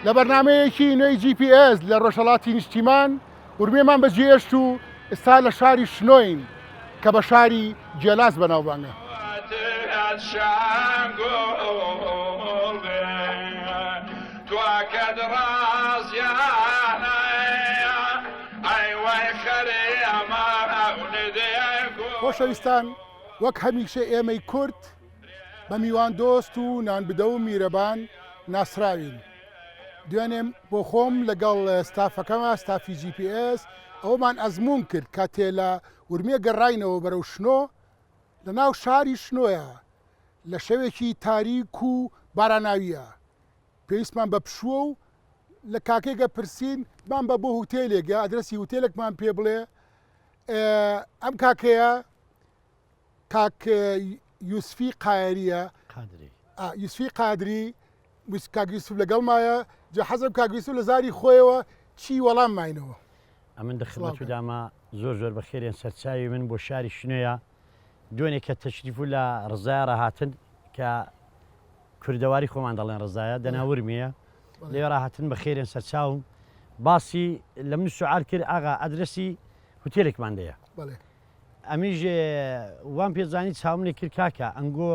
لە بەرنامەیەکی نوێی GPS لە ڕۆژهەڵاتی نیشتیمان ورمێمان بەجێهێشت و ئستا لە شاری شنۆین کە بە شاری گێلاس بەناوبانگە. خۆشەویستان وەک هەمیشە ئێمەی کورد بە میواندۆست و نانبدە و میرەبان ناسراوین. دوێنێ بۆ خۆم لەگەڵ ستافەکەما، ستافی جی پی ئێس، ئەوەمان ئەزموون کرد کاتێ لە ورمێ گەڕاینەوە بەرەو شنۆ، لە ناو شاری شنۆیە لە شەوێکی تاریک و باراناوییە پێویستمان بە پشووە و لە کاکێکە پرسین بمان بە بۆ هوتێلێک یا ئەدرەسی هوتێلێکمان پێ بڵێ ئەم کاکەیە کاک یوسفی قایەریە قادری یوسفی قادری کاک یوسف لەگەڵمایە جا حەزم کاک یوسف لە زاری خۆیەوە چی وەڵام ماینەوە. ئەمن دە خدمەت و دامە زۆر زۆر بەخێرێن سەرچاوی من بۆ شاری شنۆیە دوێنێ کە تەشریف و لە ڕزایە ڕاهاتن کە کوردەواری خۆمان دەڵێن ڕزایە دەنا ورمێیە لێ ڕاهاتن بەخێرێن سەرچاوم باسی لە من سوعال کرد ئاغا ئەدرەسی هوتێلێکمان دەیە ئەمیش وام پێ زانی چاوم لێ کرد کاکە ئەنگۆ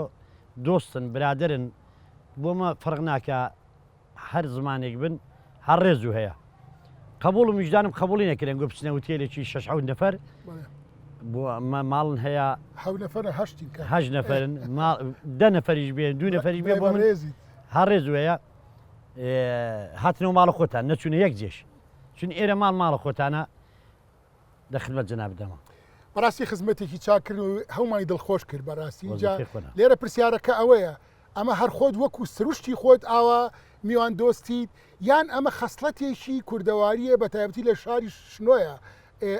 دۆستن برادەرن بۆمە فەرق ناکا هەر زمانێک بن هەر ڕێز و هەیە قبوڵم ویژدانم قبوڵی نەکرد ئەنگۆ بچنە وتێلێکی شەش حەوت نەفەر بۆ ئەمە ماڵن هەیە حەوت نەفەرە هەشتین کاکە. هەشت نەفەرن ماڵ دە نەفەریش بێ دوو نەفەریش بێ بۆ من ڕێزیت هەر ڕێز و هەیە هاتنەوە ماڵە خۆتان نەچوونە یەک جێش چون ئێرە ماڵ ماڵە خۆتانە دە خدمەت جەنابت دەما. بەڕاستی خزمەتێکی چاک کرد و هەموومانی دڵخۆش کرد بەڕاستی جا لێرە پرسیارەکە ئەوەیە ئەمە هەر خۆت وەکو سروشتی خۆت ئاوا میوان دۆستیت یان ئەمە خەسڵەتێکی کوردەواریە بە تایبەتی لە شاری شنۆیە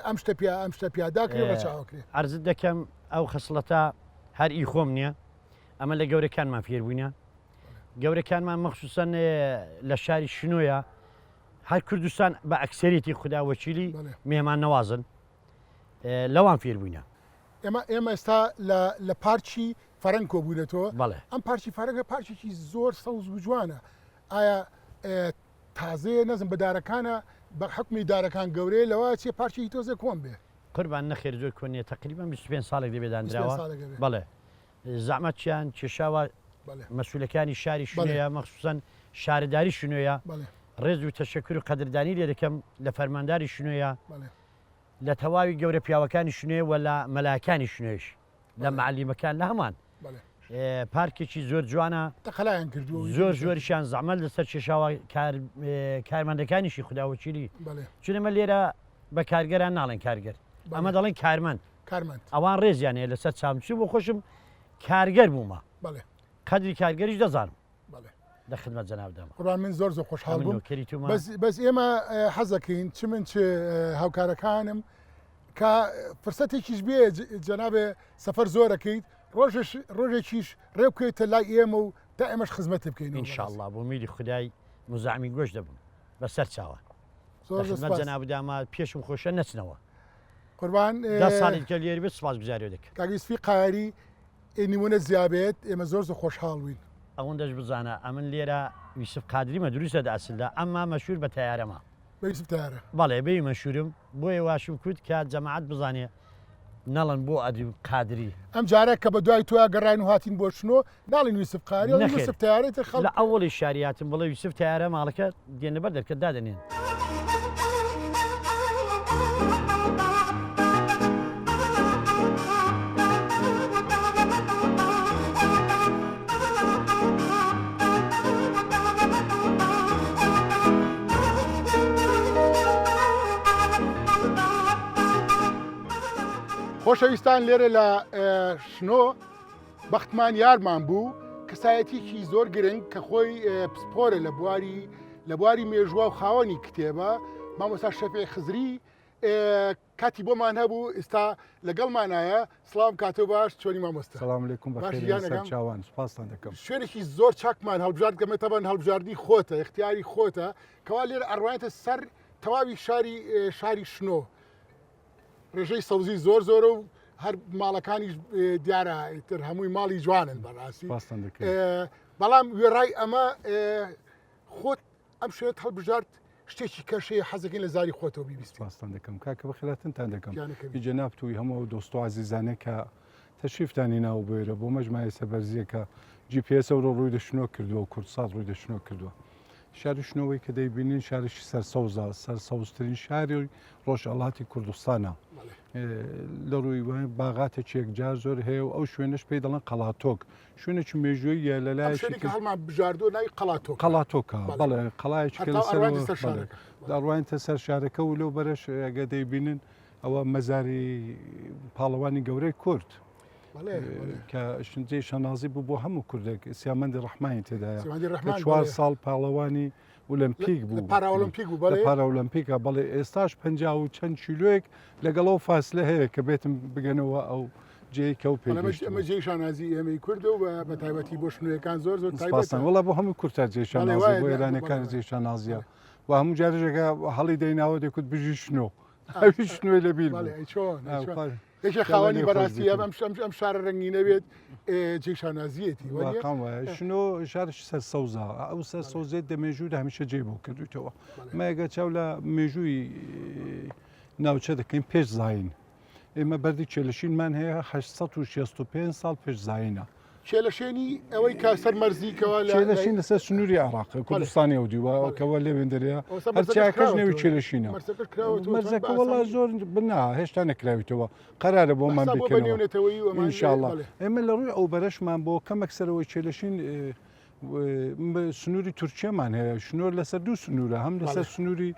ئەم شتە پیا ئەم شتە پیاداکرێ ڕەچاوەکرێ عەرزت دەکەم ئەو خەسڵەتە هەر ئی خۆم نییە ئەمە لە گەورەکانمان فێربووینە گەورەکانمان مەخصوصەن لە شاری شنۆیە هەر کوردستان بە ئەکسەریەتی خودا وەکیلی مێهمان نەوازن لەوان فێر بووینە. ئێمە ئێمە ئێستا لە لە پارکی فەرەنگ کۆبووینەتەوە بەڵێ. ئەم پارکی فەرەنگە پارکێکی زۆر سەوز و جوانە ئایا تازەیە نەزم بە دارەکانە بە حکمی دارەکان گەورەیە لەوە چێ پارکێکی تۆزێ کۆن بێ. قوربان نەخێر زۆر کۆن نیە تەقریبەن 25 ساڵێک دەبێ دانراوە بەڵێ زەحمەتیان کێشاوە مەسولەکانی شاری شنۆیە مەخسوسەن شارەداری شنۆیە ڕێز و تەشەکر و قەدردانی لێ دەکەم لە فەرمانداری شنۆیە لە تەواوی گەورە پیاوەکانی شنۆیە و لە مەلاکانی شنۆیش لە معەلیمەکان لە هەمان پارکێکی زۆر جوانە تەقەلایان کردووە زۆر زۆریشیان زەحمەت لەسەر کێشاوە کارمەندەکانیشی خوداوەکیلی چون ئەمە لێرە بە کارگەران ناڵێن کارگەر ئەمە دەڵێن کارمەند کارمەند. ئەوان ڕێزیان هەیە لەسەر چاوم چون بۆ خۆشم کارگەر بوومە بەڵێ. قەدری کارگەریش دەزانم. بەڵێ. لە خدمەت جەنابدام. قوربان من زۆر زۆر خۆشحاڵ ئەمن بووم نۆکەری تومە. بەس بەس ئێمە حەزەکەین چ من چ هاوکارەکانم کە فرسەتێکیش بێ جەنابێ سەفەر زۆرەکەیت ڕۆژش ڕۆژێکیش ڕێ بکەویتە لای ئێمە و تا ئێمەش خزمەتت بکەین ان شاء اللە بۆ میری خودای موزاحمی گۆشت دەبم بەسەر چاوان. زۆر لە زۆر خدمەت سپاس. جەنابدامە پێشم خۆشە نەچنەوە. قوربان دە ساڵی دیکە لێرە بێت سوپاسگوزاریو دەکەم. کاک یوسفی قاری نمونە زیابێت ئێمە زۆر زۆر خۆشحاڵ بووین. ئەوەندەش بزانە ئەمن لێرە یوسف قادریمە دروستە دە ئەسلدا ئەمما مەشهور بە تەیارەمە. بە یوسف تەیارە. بەڵێ بەوی مەشهورم بۆیە واشم کوت کە جەماعەت بزانێ نەڵێن بۆ ئەدی قادری. ئەم جارە کە بە دوای تۆیا گەڕاین و هاتین بۆ شنۆ ناڵێن یوسف قاری ئەڵێن نەخێر یوسف تەیارە ئیتر لە خەڵک. ئەوەڵی شاری هاتم بڵێ یوسف تەیارە ماڵەکە دێن لەبەر دەرکە دادەنێن. خۆشەویستان لێرە لە شنۆ بەختمان یارمان بوو کەسایەتیکی زۆر گرنگ کە خۆی پسپۆرە لە بواری لە بواری مێژووە و خاوەنی کتێبە مامۆستا شەفی خزری کاتی بۆمان هەبوو ئێستا لەگەڵمانایە سڵاو کاتۆ باش چۆنی مامۆستا سلام علیکم بەخێر چاوان سپاستان دەکەم شوێنێکی زۆر چاکمان هەڵبژارد گەمە تەبەن هەڵبژاردنی خۆتە اختیاری خۆتە کەوا لێرە ئەڕوانێتە سەر تەواوی شاری شاری شنۆ ڕێژەی سەوزی زۆر زۆرە و هەر ماڵەکانیش دیارە ئیتر هەمووی ماڵی جوانن بەڕاستی بەڵام وێڕای ئەمە خۆت. ئەم شوێنت هەڵبژارد شتێکی کەش هەیە حەزەکەین لە زاری خۆتەوە بیبیستین. سپاستان دەکەم کاکە بەخێراتنتان دەکەم گیانەکەمی. ی جەنابت و ی هەموو ئەو دۆست و عەزیزانەی کە تەشریفتان هیناوە بۆ ئێرە بۆ مەش مایەی سەربەرزییە کە جی پی ئێس ئەورۆ ڕووی لە شنۆ کردووە و کوردسات ڕووی لە شنۆ کردووە. شاری شنۆ وەی کە دەیبینین شارێکی سەرسەوزە، سەرسەوزترین شاری ڕۆژهەڵاتی کوردستانە. بەڵێ. لە ڕووی باغاتێکی یەکجار زۆر هەیە و ئەو شوێنەش پێی دەڵێن قەڵاتۆک. شوێنێکی مێژوویە لە ئەم لایەکی شوێنی کە تر هەڵمان بژاردووە ناوی قەڵاتۆکە. قەڵاتۆکە، بەڵێ. بەڵێ، قەڵایەکی کە هەتا لەسەر ئەڕوانیتە سەر بەڵێ شارەکە. دەڕوانیتە سەر شارەکە و لەو بەرەش ئەگە دەیبینن ئەوە مەزاری پاڵەوانی گەورەی کورد بەڵێ، بەڵێ. کە جێی شانازی بوو بۆ هەموو کوردێک سیامەندی ڕەحمانی تێدایە سیامەندی کە ڕەحمان، چوار بەڵێ. ساڵ پاڵەوانی ئولەمپیک لە بوو. پاراولەمپیک بوو، لە بەڵێ. پاراولەمپیکا، بەڵێ ئێستاش 50 و چەند کیلۆیەک لەگەڵ ئەو فاسلە هەیە کە بێتم بگەنەوە ئەو جێی کە ئەو بەڵێ، ئەمە پێگەیشتبوو. ئەمە جێی شانازی ئێمەی کوردە و بە بە تایبەتی بۆ شنۆیەکان زۆر زۆر تایبەتە. سپاستان. وەڵا بۆ هەموو کورد تا جێی بەڵێ شانازیە، وایە، بۆ بەڵێ ئێرانیەکان وایە. جێی شانازیە. بەڵێ. و هەموو جارێکە هەڵی دەیناوە دەیکوت بژی شنۆ. ئەویش شنۆی لەبیر بەڵێ، بوو. ئەی چۆن، ئەی چۆن. خوا یەکێ داوای خاوەنی لێ خۆش بەڕاستی ئەم بێتن. ئەم ئەم شارە ڕەنگینە بێت جێی شانازیەتی وەنیە؟ واقعا وایە شنۆ شارێکی سەرسەوزە ئەو سەرسەوزیە دە مێژوودا هەمیشە جێی بۆ کردوویتەوە مە ئەگەر چاو لە مێژووی ناوچە دەکەین پێش زایین ئێمە بەردی کێلەشینمان هەیە 865 ساڵ پێش زایینە. کێلەشێنی ئەوەی کە سەر مەرزی کەوا لە کێلەشین لەسەر سنووری عێراق کوردستانی ئەو دیوە کەوە لەوێندەرەیە هەر چیاکەش نێوی کێلەشینە مەرزەکەش کراوەتەوە مەرزەکە وەڵا زۆر بنا هێشتا نەکراویتەوە قەرارە بۆمان بۆ بیکەنەوە نێونەتەوەیی و ئەمان ئینشاڵڵا بەڵێ. ئێمە لە ڕووی ئەوبەرەشمان بۆ کەمێک سەرەوەی کێلەشین سنووری تورکیەمان هەیە شنۆر لەسەر دوو سنوورە هەم لەسەر بەڵێ. سنووری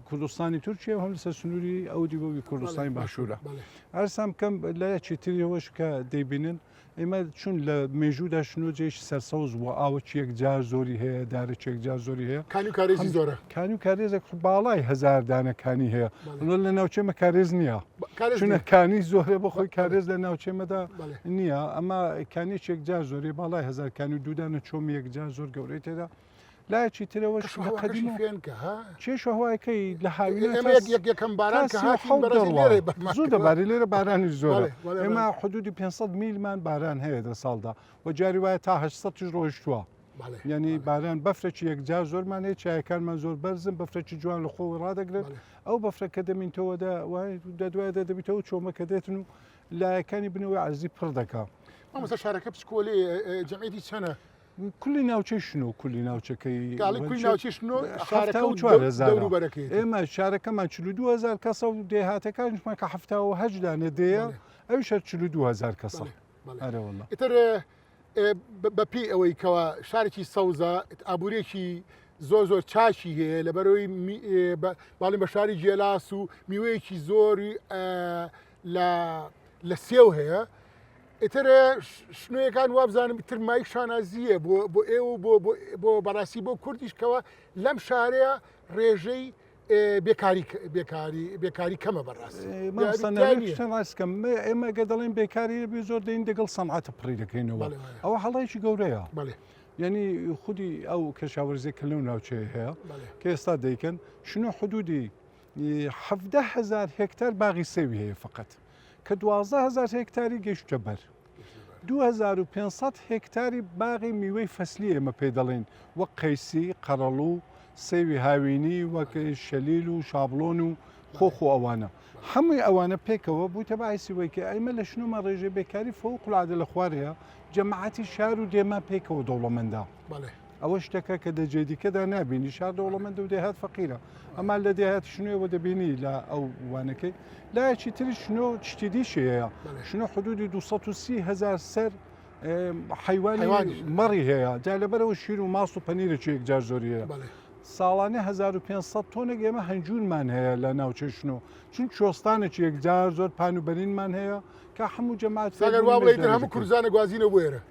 کوردستانی تورکیە و هەم لەسەر سنووری ئەو دیوەوی کوردستانی باشوورە بەڵێ. ئەرسام بکەم لایەکی تریەوەش کە دەیبینن ئێمە چون لە مێژوودا شنۆ جێیەکی سەرسەوز بووە ئاوەکی یەکجار زۆری هەیە دارێکی یەکجار زۆری هەیە کانی و کارێزی زۆرە کانی و کارێزێک باڵای هەزار دانە کانی هەیە لە لە ناوچەی مە کارێز نییە کارێز چونە نییە. کانی زۆرە بۆ خۆی کارێز لە ناوچەی مەدا بەڵێ. نییە ئەمە کانیەکی یەکجار زۆری باڵای هەزار کانی و دوودانە چۆمی یەکجار زۆر گەورەی تێدا لایەکی ترەوەش کەش و لە هەواکەشی قەدیمەوە فێنکە ها کێش و هەواکەی لە هاوینە ئێمە تا یەک یەک یەکەم باران تا کە 37 هاتین بەڕاستی دەڕوا لێرە بەرمان زوو کردووە. دەباری لێرە بارانی زۆرە بەڵێ، بەڵێ، ئێمە بەڵێ. حدودی 500 میلمان باران هەیە دە ساڵدا و جاری وایە تا 800 ڕۆیشتووە بەڵێ، یعنی بەڵێ. باران بەفرێکی یەکجار زۆرمان هەیە چایەکانمان زۆر بەرزن بەفرێکی جوان لە خۆوە ڕادەگرن بەڵێ. ئەو بەفرە کە دەمینتەوە دە وای دە دوای دە دەبیتەوە چۆمە کە دێتن و لایەکانی بنەوەی عەرزی پڕ دەکا. مامۆستا شارەکە بچکۆلەیە جەمعیەتی چەنە؟ کولی ناوچەی شنۆ کولی ناوچەکەی کاڵی کولی ناوچەی شنۆ شارەکە و 74 هەزارە. دەوروبەرەکەیەتی. ئێمە شارەکەمان 42 هەزار کەسە و دێهاتەکانیشمان کە 78 دانە دێیە بەڵێ. ئەویش هەر 42 هەزار کەسە. بەڵێ، بەڵێ. ئەرێ وەڵا. ئیتر بە پێی ئەوەی کەوا شارێکی سەوزە ئابووریەکی زۆر زۆر چاکی هەیە لەبەرەوەی باڵین بە شاری گێلاس و میوەیەکی زۆری لە لە سێو هەیە ئیتر شنۆیەکان وابزانم ئیتر مای شانازییە بۆ بۆ ئێوە بۆ بۆ بەڕاستی بۆ کوردیش کەوە لەم شارەیە ڕێژەی بێکاری بێکاری بێکاری کەمە بەڕاستی مامۆستا ڕاست کەم ئێمە گە دەڵێن بێکاری بێ زۆر دەین دەگەڵ سەنعەتە پڕی دەکەینەوە ئەوە هەڵەیەکی گەورەیە یعنی خودی ئەو کەشاوەرزێک کە لەو ناوچەیە هەیە کە ئێستا دەیکەن شنۆ حدودی 17هزار هێکتار باغی سێوی هەیە فقط کە 12هزار هێکتاری گەشتە بەر 2500 هێکتاری باغی میوەی فەسلی ئێمە پێ دەڵێن وەک قەیسی، قەرەڵو، سێوی هاوینی وەک شەلیل و شابڵۆن و خۆخ و ئەوانە. هەمووی ئەوانە پێکەوە بوویتە باعیسی وەی کە ئێمە لە شنۆمان ڕێژەی بێکاری فەوق العادە لە خوارەیە، جەماعەتی شار و دێمان پێکەوە دەوڵەمەندە. ئەوە شتێکە کە دە جێی دیکەدا نابینی، شار دەوڵەمەندە و دێهات فەقیرە. ئەما لە دێهاتی شنۆیەوە دەبینی لە ئەو وانەکەی. لایەکی تری شنۆ شتی دیشی هەیە. شنۆ حدودی 230 هەزار سەر حەیوانی مەڕی هەیە جا لەبەرەوە شیر و ماست و پەنیرێکی یەکجار زۆری هەیە. ساڵانە 1500 تۆنێک ئێمە هەنجوونمان هەیە لە ناوچەی شنۆ چون کوێستانێکی یەکجار زۆر پان و بەرینمان هەیە کە هەموو جەماعەت سەگەر وا بڵێ ئیتر هەموو کوردستانە گوازینەوە بۆ ئێرە.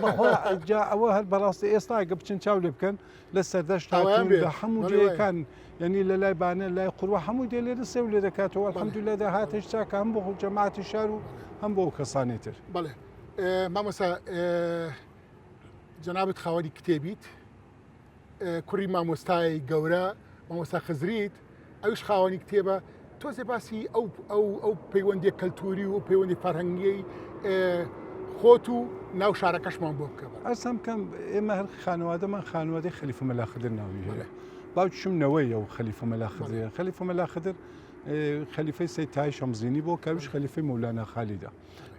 بەخوا جا ئەوە هەر بەڕاستی ئێستا گە بچن چاو لێ بکەن لە سەردەشت هاتوون لە هەموو جێیەکان یعنی لە لای بانە لای قوروە هەموو دێ لێرە سێو لێ دەکاتەوە الحمدلله داهاتش چاکە هەم بۆ جەماعەتی شار و هەم بۆ کەسانی تر. بەڵێ مامۆستا جەنابت خاوەنی کتێبیت کوڕی مامۆستای گەورە مامۆستا خزریت ئەوش خاوەنی کتێبە تۆزێ باسی ئەو ئەو ئەو پەیوەندی کەلتوری و پەیوەندی فەرهەنگیەی. خۆت و ناو شارەکەشمان بۆ بکە. ئەرسان بکەم ئێمە هەر خانەوادەمان خانەوادەی خەلیفە مەلا خدر ناوی هەیە باوکیشم نەوەی ئەو خەلیفە مەلا خدرەیە خەلیفە مەلا خدر خەلیفەی سەید تای شەمزینی بۆ کەویش خەلیفەی مەولانا خالیدە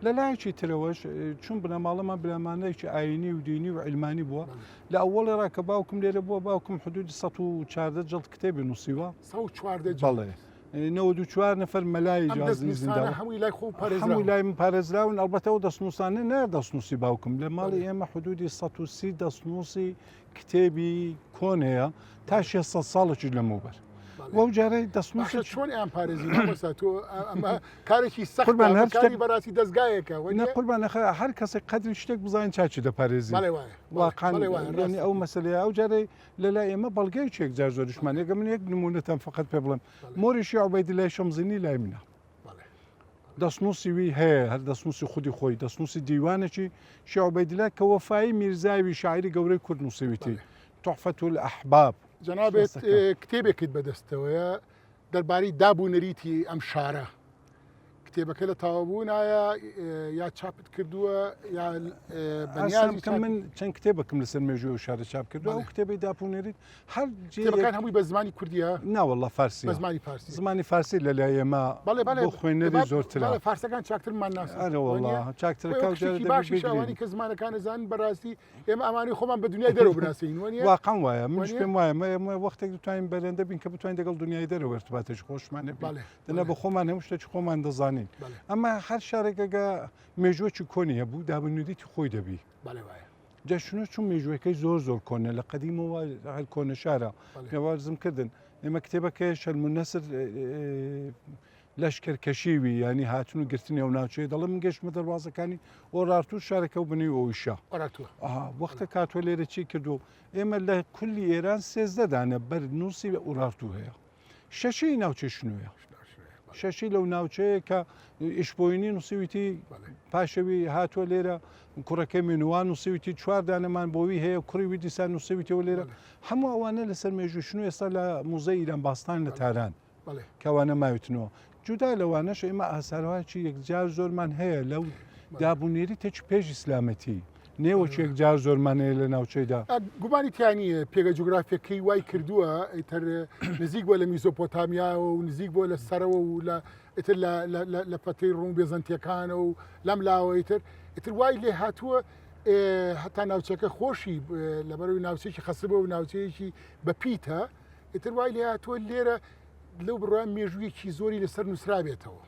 لە لایەکی ترەوەش چون بنەماڵەمان بنەمانەیەکی ئاینی و دینی و علمانی بووە لە ئەوەڵی ڕا کە باوکم لێرە بووە باوکم حدودی 114 جڵد کتێبی نووسیوە 114 بەڵێ 94 نەفەر مەلای جازی زیندان هەمووی لای خۆ هەمووی لای من پارێزراون ئەڵبەتە ئەو دەستنووسانە نە دەستنووسی باوکم لە ماڵی ئێمە حدودی 130 دەستنووسی کتێبی کۆن هەیە تا 600 ساڵێکیش لەمەوبەر وەو جارەی دەستنووسە چۆن ئەم پارێزی مامۆستا تۆ ئەمە کارێکی سەخت قوربان هەر شتێک بەڕاستی دەزگایەکە نە قوربان نەخە هەر کەسێک قەدری شتێک بزانین چاکی دەپارێزی واقعا یعنی ئەو مەسەلەیە ئەو جارەی لە لای ئێمە بەڵگەیەکی یەکجار زۆریشمان یەکە من یەک نمونەتان فقط پێ بڵێم مۆریشی عوبەیدلای شەمزینی لای منە دەستنووسی وی هەیە هەر دەستنووسی خودی خۆی دەستنووسی دیوانێکی شێ عوبەیدلە کە وەفایی میرزاوی شاعری گەورەی کورد نووسیویتی تحفة الأحباب جەنابت کتێبێکت بەدەستەوەیە دەربارەی داب و نەریتی ئەم شارە کتێبەکە لە تەواوبوونایە یا چاپت کردووە یا بەنیازی کە من چەند کتێبێکم لەسەر مێژوو و شارە چاپ کردووە ئەو کتێبەی داب و نەریت هەر کتێبەکان هەمووی بە زمانی کوردیە نا والله فارسی بە زمانی فارسی زمانی فارسی لە لای ئێمە بەڵێ بەڵێ بۆ خوێنەری زۆرترە بەڵێ فارسەکان چاکترمان ناسن ئەرێ والله چاکترەکە و جارێ باشیش ئەوانەی کە زمانەکان ئەزانن بەڕاستی ئێمە ئەمانەی خۆمان بە دنیای دەرەوە بناسین وەنیە؟ واقعا وایە منیش پێم وایە ئێمە وەختێک دەتوانین بەرەندە بین کە بتوانین دەگەڵ دنیای دەرەوە ارتباطێکی خۆشمان هەبێ دەنا بە خۆمان هەموو شتێکی خۆمان دەزانین ئەمە هەر شارێکەگە مێژوەکی کۆنی هەبوو دابنودیتی خۆی دەبی جا شنۆ چون مێژوەکەی زۆر زۆر کۆنە لە قەدیمەوە هەر کۆنە شارە پێوازم کردن ئێمە کتێبەکەی شەرمونەسر لەشکرکەشیوی ینی هاتن و گرتنی ئەو ناوچەیە دەڵێ من گەشتمە دەواازەکانی ئۆرارتو شارەکە و بنی ئەویشە وەختە کاتوە لێرە چی کردو ئێمە لە کولی ئێران سێزدە دانە بەر نووسی ئۆرارتو هەیە شەشی ناوچەی شنۆیە شەشی لەو ناوچەیە کە ئیشبۆینی نووسیویتی پاشەوی هاتووە لێرە کوڕەکەی مێنوان نووسیویتی چوار دانەمان بۆوی هەیە کوڕی وی دیسان نووسیویتەوە لێرە هەموو ئەوانە لەسەر مێژوو شنۆ ئێستا لە موزەی ئیران باستان لە تاران کەوانە ماویتنەوە جودا لەوانەش ئێمە ئاسارواکی یەکجار زۆرمان هەیە لەو دابونێریتێکی پێش ئیسلامەتی نێوەکی یەکجار زۆرمان هەیە لە ناوچەیدا. گومانی تیا نییە پێگە جوگرافیەکەی وای کردووە ئیتر نزیک بووە لە میزۆپۆتامیاوە و نزیک بووە لە سەرەوە و لە ئیتر لە فەترەی ڕوم بێزەنتیەکانەوە و لەم لاوە ئیتر ئیتر وای لێ هاتووە هەتا ناوچەکە خۆشی لەبەرەوەی ناوچەیەکی خەسبە و ناوچەیەکی بەپیتە ئیتر وای لێ هاتووە لێرە لەو بڕوا مێژوویەکی زۆری لەسەر نووسرابێتەوە.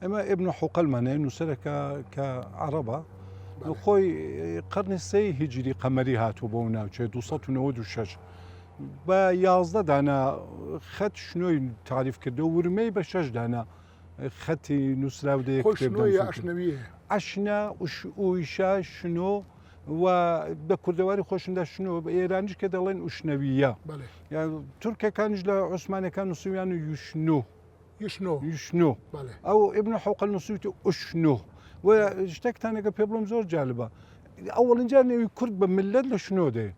ئەمە ئبن حوقەلمان هەیە نووسەرەکە کە عەڕەبە خۆی قەرنی سێی هیجری قەمەری هاتووە بۆ ناوچەیە 296 بە 11 دانە خەت شنۆی تعریف کردو ورمەی بە شەش دانە خەتی نووسراو دەیە ئەشنەویە ئەشنا ئویشا شنۆ و بە کوردەواری خۆشندا شنۆ بە ئێرانیش کە دەڵێن ئوشنەویە تورکەکانیش لە عوسمانەکان نووسویان و یوشنۆ یشنۆ یشنۆ ئەو ئبن حوقل نووسویتی ئوشنۆ و شتێکتانەکە پێ بڵم زۆر جالبە ئەوەڵین جار نێوی کورد بە ملت لە شنۆ دێ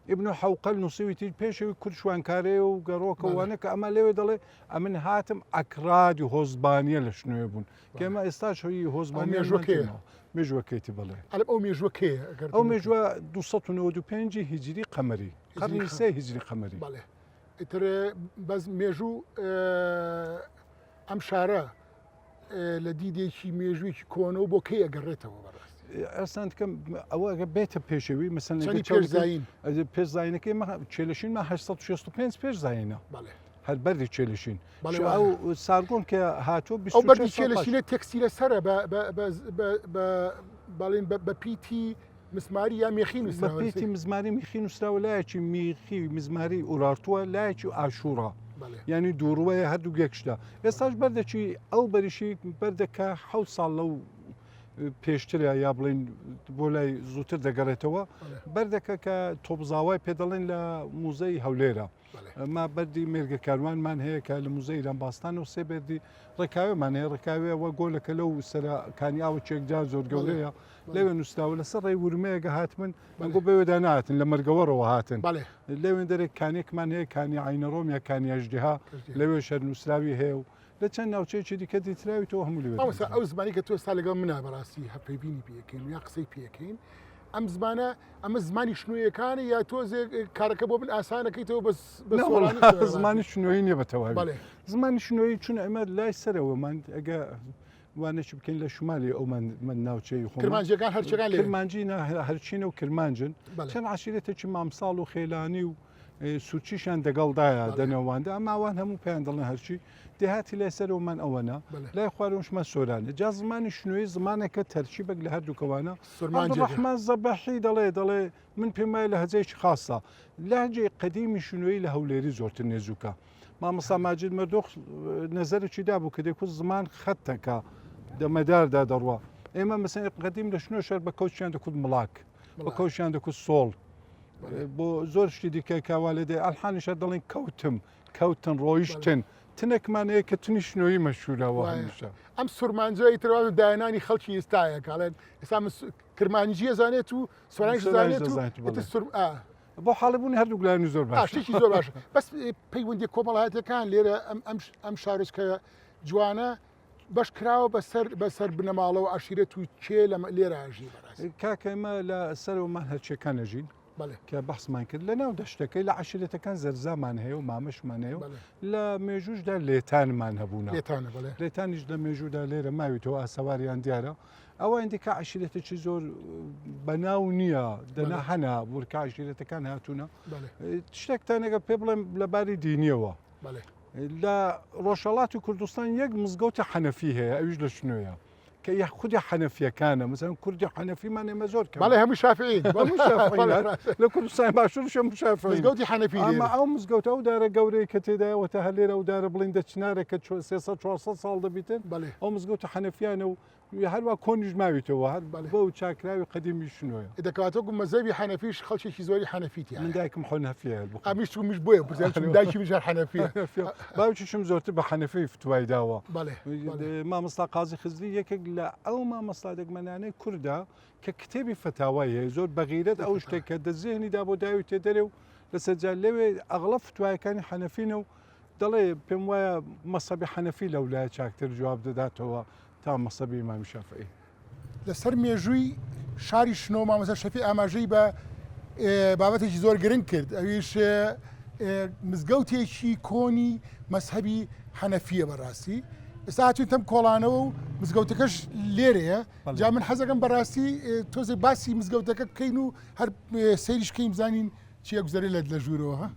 ئیبن حوقەل نووسیویتی پێشەوی کورد شوانکارەیە و گەڕۆکە وانە کە ئەمە لەوێ دەڵێ ئەمن هاتم ئەکرادی هۆزبانیە لە شنۆێ بوون کە ئێمە ئێستاش هۆی هۆزبانی مێژوەکەیە مێژوەکەیتی بڵێ ئەلب ئەو مێژوەکەیە ئەو مێژوە 295 هیجری قەمەری قەرنی سێ هیجری قەمەری بەڵێ ئیتر بەس مێژوو ئەم شارە لە دیدێکی مێژوویەکی کۆنەوە بۆ کەی ئەگەڕێتەوە بەڕاستی؟ ئەسان کەم ئەوە ئەگە بێتە پێشەوی مەسەن چەندی پێش زایین؟ پێش زایینەکەی مە چێلەشین مە 865 پێش زایینە بەڵێ هەر بەردی چێلشین بەڵێ ئەو سارگۆن کە هاتووە ئەو بەردی چێلشینە تێکستیلە سەرە بە بە بە بە بەڵێن بە پیتی مسماری یا مێخی نووسراوە؟ بە پیتی مزماری میخی نووسراوە لایەکی میخی مزماری ئورارتووە لایەکی ئاشوورا یعنی دووڕوەیە هەردوو یەک شتە ئێستاش بەردەکی ئەو بەریشی بەردەکە حەوت ساڵ لەو پێشترە یا بڵین بۆ لای زووتر دەگەڕێتەوە بەردەکە کە تۆپزاوای پێ دەڵێن لە موزەی هەولێرە. ما بەردی مێرگە کاروانمان هەیە کە لە موزەی ئیران باستان و سێ بەردی ڕێکاوێمان هەیە ڕێکاوێ وە گۆلەکە لەو سەرە کانی ئاوە چێکجار زۆر گەورەیە لەوێ نووسراوە لەسەر ڕێی ورمەیەگە هاتمن ئەنگۆ بەوێدا نهاتن لە مەرگەوەڕەوە هاتن لەوێن دەرێک کانێکمان هەیە کانی عینەڕۆم یا کانی ئەژدیها لەوێ شەر نووسراوی هەیە و. لە چەند ناوچەیەکی دیکە دیتراویتەوە هەموو لەوێ مامۆستا ئەو زمانی کە تۆ ئێستا لەگەڵ منا بەڕاستی هەپەیڤینی پێکەین یا قسەی پێکەین ئەم زمانە ئەمە زمانی شنۆیەکانە یا تۆزێک کارەکە بۆ من ئاسانەکەیتەوە بەس زمانی شنۆیی نییە بە تەواوی زمانی شنۆیی چون ئەمە لای سەرەوەمان ئەگە وانەکی بکەین لە شمالی ئەو من ناوچەی خۆ کرمانجەکان هەرچەکان کرمانجی هەرچینە و کرمانجن چەند عشیرەتێکی مامساڵ و خێلانی و سوچیشیان دەگەڵدایە دەنەواندا ئەما ئەوان هەموو پێیان دەڵێن هەرچی دێهاتی لای سەرەوەمان ئەوەنە لای خوارەوەشمان سۆرانە جا زمانی شنۆیی زمانێکە تەرکیبێک لە هەردووکەوانە عەبدولڕەحمان زەبەحی دەڵێ دەڵێ من پێم وایە لەهجەیەکی خاصە لەهجەی قەدیمی شنۆیی لە هەولێری زۆرتر نێزوکە مامۆستا ماجد مەردۆخ نەزەرێکی دابوو کە دەیکوت زمان خەتەکە دەمەداردا دەڕوا ئێمە مەسەن قەدیم لە شنۆ شەر بە کەوچیان دەکوت مڵاک بە کەوچیان دەکوت سۆڵ بۆ زۆر شتی دیکە کاوا لێ دێ ئەلحانیشە دەڵێن کەوتم کەوتن ڕۆیشتن تنێکمان هەیە کە تنی شنۆیی مەشهورەوە هەمیشە ئەم سورمانجە ئیتر داهێنانی خەڵکی ئێستایە کاڵێن ئێستا من کرمانجیە زانێت و سۆرانیش زانێت و ئیتر سور بۆ حاڵی بوونی هەردوو لایەنی زۆر باش شتێکی زۆر باش بەس پەیوەندی کۆمەڵایەتەکان لێرە ئەم ئەم ئەم شارۆچکە جوانە بەش کراوە بەسەر بەسەر بنەماڵە و عەشیرەت و کێ لە لێرە ئەژی بەڕاستی؟ کاکە ئێمە لە سەرەوەمان هەرچیەکان ئەژین کە بەحسمان کرد لە ناو دەشتەکەی لە عەشیرەتەکان زەرزامان هەیە و مامەشمان هەیە و لە مێژووشدا لێتانمان هەبوونە لێتانیش لە مێژوودا لێرە ماویتەوە ئاسەواریان دیارە ئەوە ئەندی کە عەشیرەتێکی زۆر بەناو نییە دەنا هەنا بورکە عەشیرەتەکان هاتوونە شتێکتانەگە پێ بڵێم لەباری دینیەوە لە ڕۆژهەڵاتی کوردستان یەک مزگەوتی حەنەفی هەیە ئەویش لە شنۆیە کە یە خودی حەنەفیەکانە مەسەن کوردی حەنەفیمان ئێمە زۆر کەم بەڵێ هەموو شافعین هەموو شافعین لە کوردستان باشوورش هەموو شافعین مزگەوتی حەنەفی ئەمە ئەو مزگەوتە ئەو دارە گەورەی کە تێدایە وەتە هەر لێرە ئەو دارە بڵیندە چنارێکە 300 400 ساڵ دەبیتن ئەو مزگەوتە حەنەفیانە و هەروا کۆنیش ماویتەوە هەر بەو چاکراوی قەدیمی شنۆیە. دەکاتۆ گو مەزەبی حەنەفیش خەڵکێکی زۆری حەنەفی تیایە. من دایکم حەنەفیە. ئەمیش چوومیش بۆیە پرسیار چون دایکی منیش هەر حەنەفیە. باوکیشم زۆرتر بە حەنەفی فتوای داوە. مامۆستا قازی خزری یەکێک لە ئەو مامۆستا دەگمەنانەی کوردە کە کتێبی فەتاوای هەیە زۆر بەغیرەت ئەو شتێک کە دە زێهنیدا بۆ داویتە دەرێ و لەسەر جار لەوێ ئەغڵەب فتوایەکانی حەنەفینە و دەڵێ پێم وایە مەسەبی حەنەفی لەولایە چاکتر جواب دەداتەوە تا مەسەبی ئیمامی شافعی. لەسەر مێژووی شاری شنۆ مامۆستا شەفی ئاماژەی بە بابەتێکی زۆر گرنگ کرد ئەویش مزگەوتێکی کۆنی مەسهەبی حەنەفیە بەڕاستی ئێستا هاتوین تەم کۆڵانەوە و مزگەوتەکەش لێرەیە جا من حەزەکەم بەڕاستی تۆزێک باسی مزگەوتەکە بکەین و هەر سەیریش بکەین بزانین چیە گوزەرێ لە لە ژوورەوە ها؟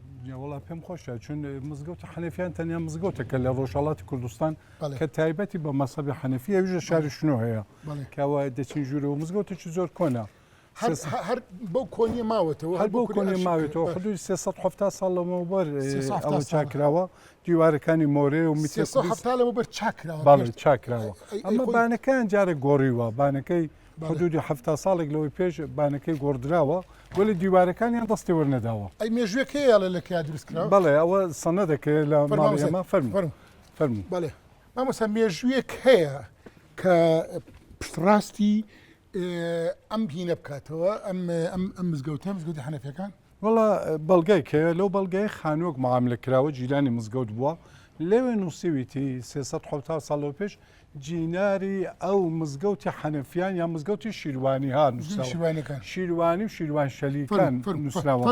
وەڵا پێم خۆشە چون مزگەوتی حەنەفیان تەنیا مزگەوتێکە لە ڕۆژهەڵاتی کوردستان کە تایبەتی بە مەسەبی حەنەفی ئەویش لە شاری شنۆ هەیە کەەوە دەچین ژوورەوە مزگەوتێکی زۆر کۆنە هەر بەو کۆنیە ماوەتەوە هەر بەو کۆنیە ماوێتەوە حدودی 370 ساڵ لەمەوبەر ئەوە چاکراوە دیوارەکانی مۆرێ و میتر 370 لەمەوبەر چاکراوە بەڵێ چاکراوە ئەمە بانەکان جارێک گۆڕیوە بانەکەی حدودی 70 ساڵێک لەوەی پێش بانەکەی گۆڕدراوە وەلی دیوارەکانیان دەستی وەرنەداوە. ئەی مێژوویەک هەیە ئەڵێ لە کیا دروست کراوە؟ بەڵێ ئەوە سەنەدەکەیە لە ماڵی ئێمە. فەرموو فەرموو. بەڵێ مامۆستا مێژوویەک هەیە کە پشتڕاستی ئەم هینە بکاتەوە ئەم ئەم مزگەوتە مزگەوتی حەنەفیەکان؟ وەڵا بەڵگەیەک هەیە لەو بەڵگەیە خانووەک معاملە کراوە جیرانی مزگەوت بووە لەوێ نووسیویتی 370 ساڵ لەوە پێش جیناری ئەو مزگەوتی حەنەفیان یا مزگەوتی شیروانی ها نووسراوە شیروانی و شیروان شەلیکان نووسراوە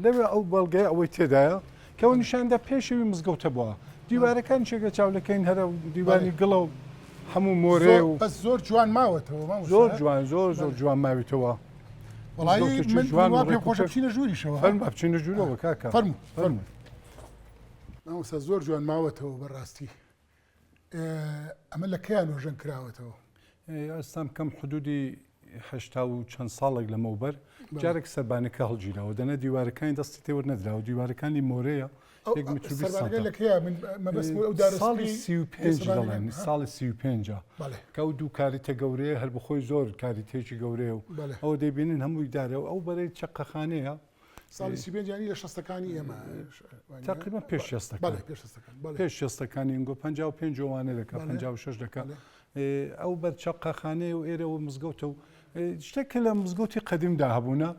لەوێ ئەو بەڵگەیە ئەوەی تێدایە کەەوە نیشاندا پێشەوی مزگەوتە بووە دیوارەکان چێگە چاولەکەین هەرە دیوانی گڵە و هەموو مۆرێ و بەس زۆر جوان ماوەتەوە زۆر جوان زۆر زۆر جوان ماویتەوە جوان خۆشە بچینە ژووریشەوە فەرموو بچینە ژوورەوە کاکە فەرموو فەرموو مامۆستا زۆر جوان ماوەتەوە بەڕاستی ئەمە لە کەیا نۆژەن کراوەتەوە؟ ئێستام کەم حدودی هەشتا و چەند ساڵێک لەمەوبەر جارێک سەربانەکە هەڵگیراوە دەنا دیوارەکانی دەستی تێوەر نەدراوە دیوارەکانی مۆرەیە ساڵی 35 دەڵێن ساڵی 35 کە ئەو دوو کاریتە گەورەیە هەر بخۆی زۆر کاریتێکی گەورەیە و ئەو دەیبینن هەمووی دارە و ئەو بەرەی چەقەخانەیە ساڵی 35 یانی لە شەستەکانی ئێمە تقریبا پێش شەستەکان پێش شەستەکانی ئینگۆ 55 ئەوانە دەکا 56 دەکا ئەو بەر چەقەخانەیە و ئێرەوە مزگەوتە و شتێک کە لە مزگەوتی قەدیمدا هەبوونە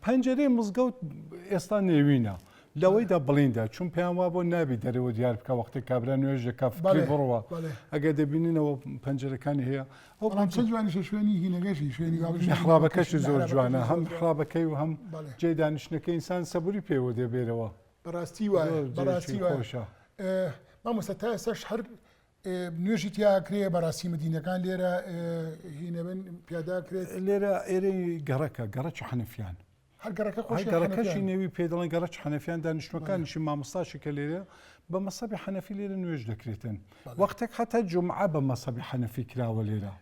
پەنجەرەی مزگەوت ئێستا نێوینە. لەوەیدا بڵیندا چون پێیان وابوو نابی دەرەوە دیار بکە وەختێک کابرا نوێژ دەکا فکری بڕوا ئەگەر دەبینینەوە پەنجەرەکانی هەیە ئەو بەڵام چەند جوانیشە شوێنی هینەکەشی شوێنی میحرابەکەشی زۆر جوانە هەم میحرابەکەی و هەم جێ دانیشتنەکەی ئینسان سەبوری پێوە دەبێرەوە. بەڕاستی وایە بەڕاستی وایە مامۆستا تا ئێستاش هەر نوێژی تیا کرێ بەڕاستی مدینەکان لێرە هینەبن پیادا کرێت لێرە ئێرەی گەڕەکە گەڕەکی حەنەفیان هەر گەڕەکە خۆشی گەڕەکەشی نێوی پێ دەڵێن گەڕەکی حەنەفیان دانیشتوەکانیشی مامۆستاشی کە لێرە بە مەسەبی حەنەفی لێرە نوێژ دەکرێتن وەختێک حتا جومعە بە مەسەبی حەنەفی کراوە لێرە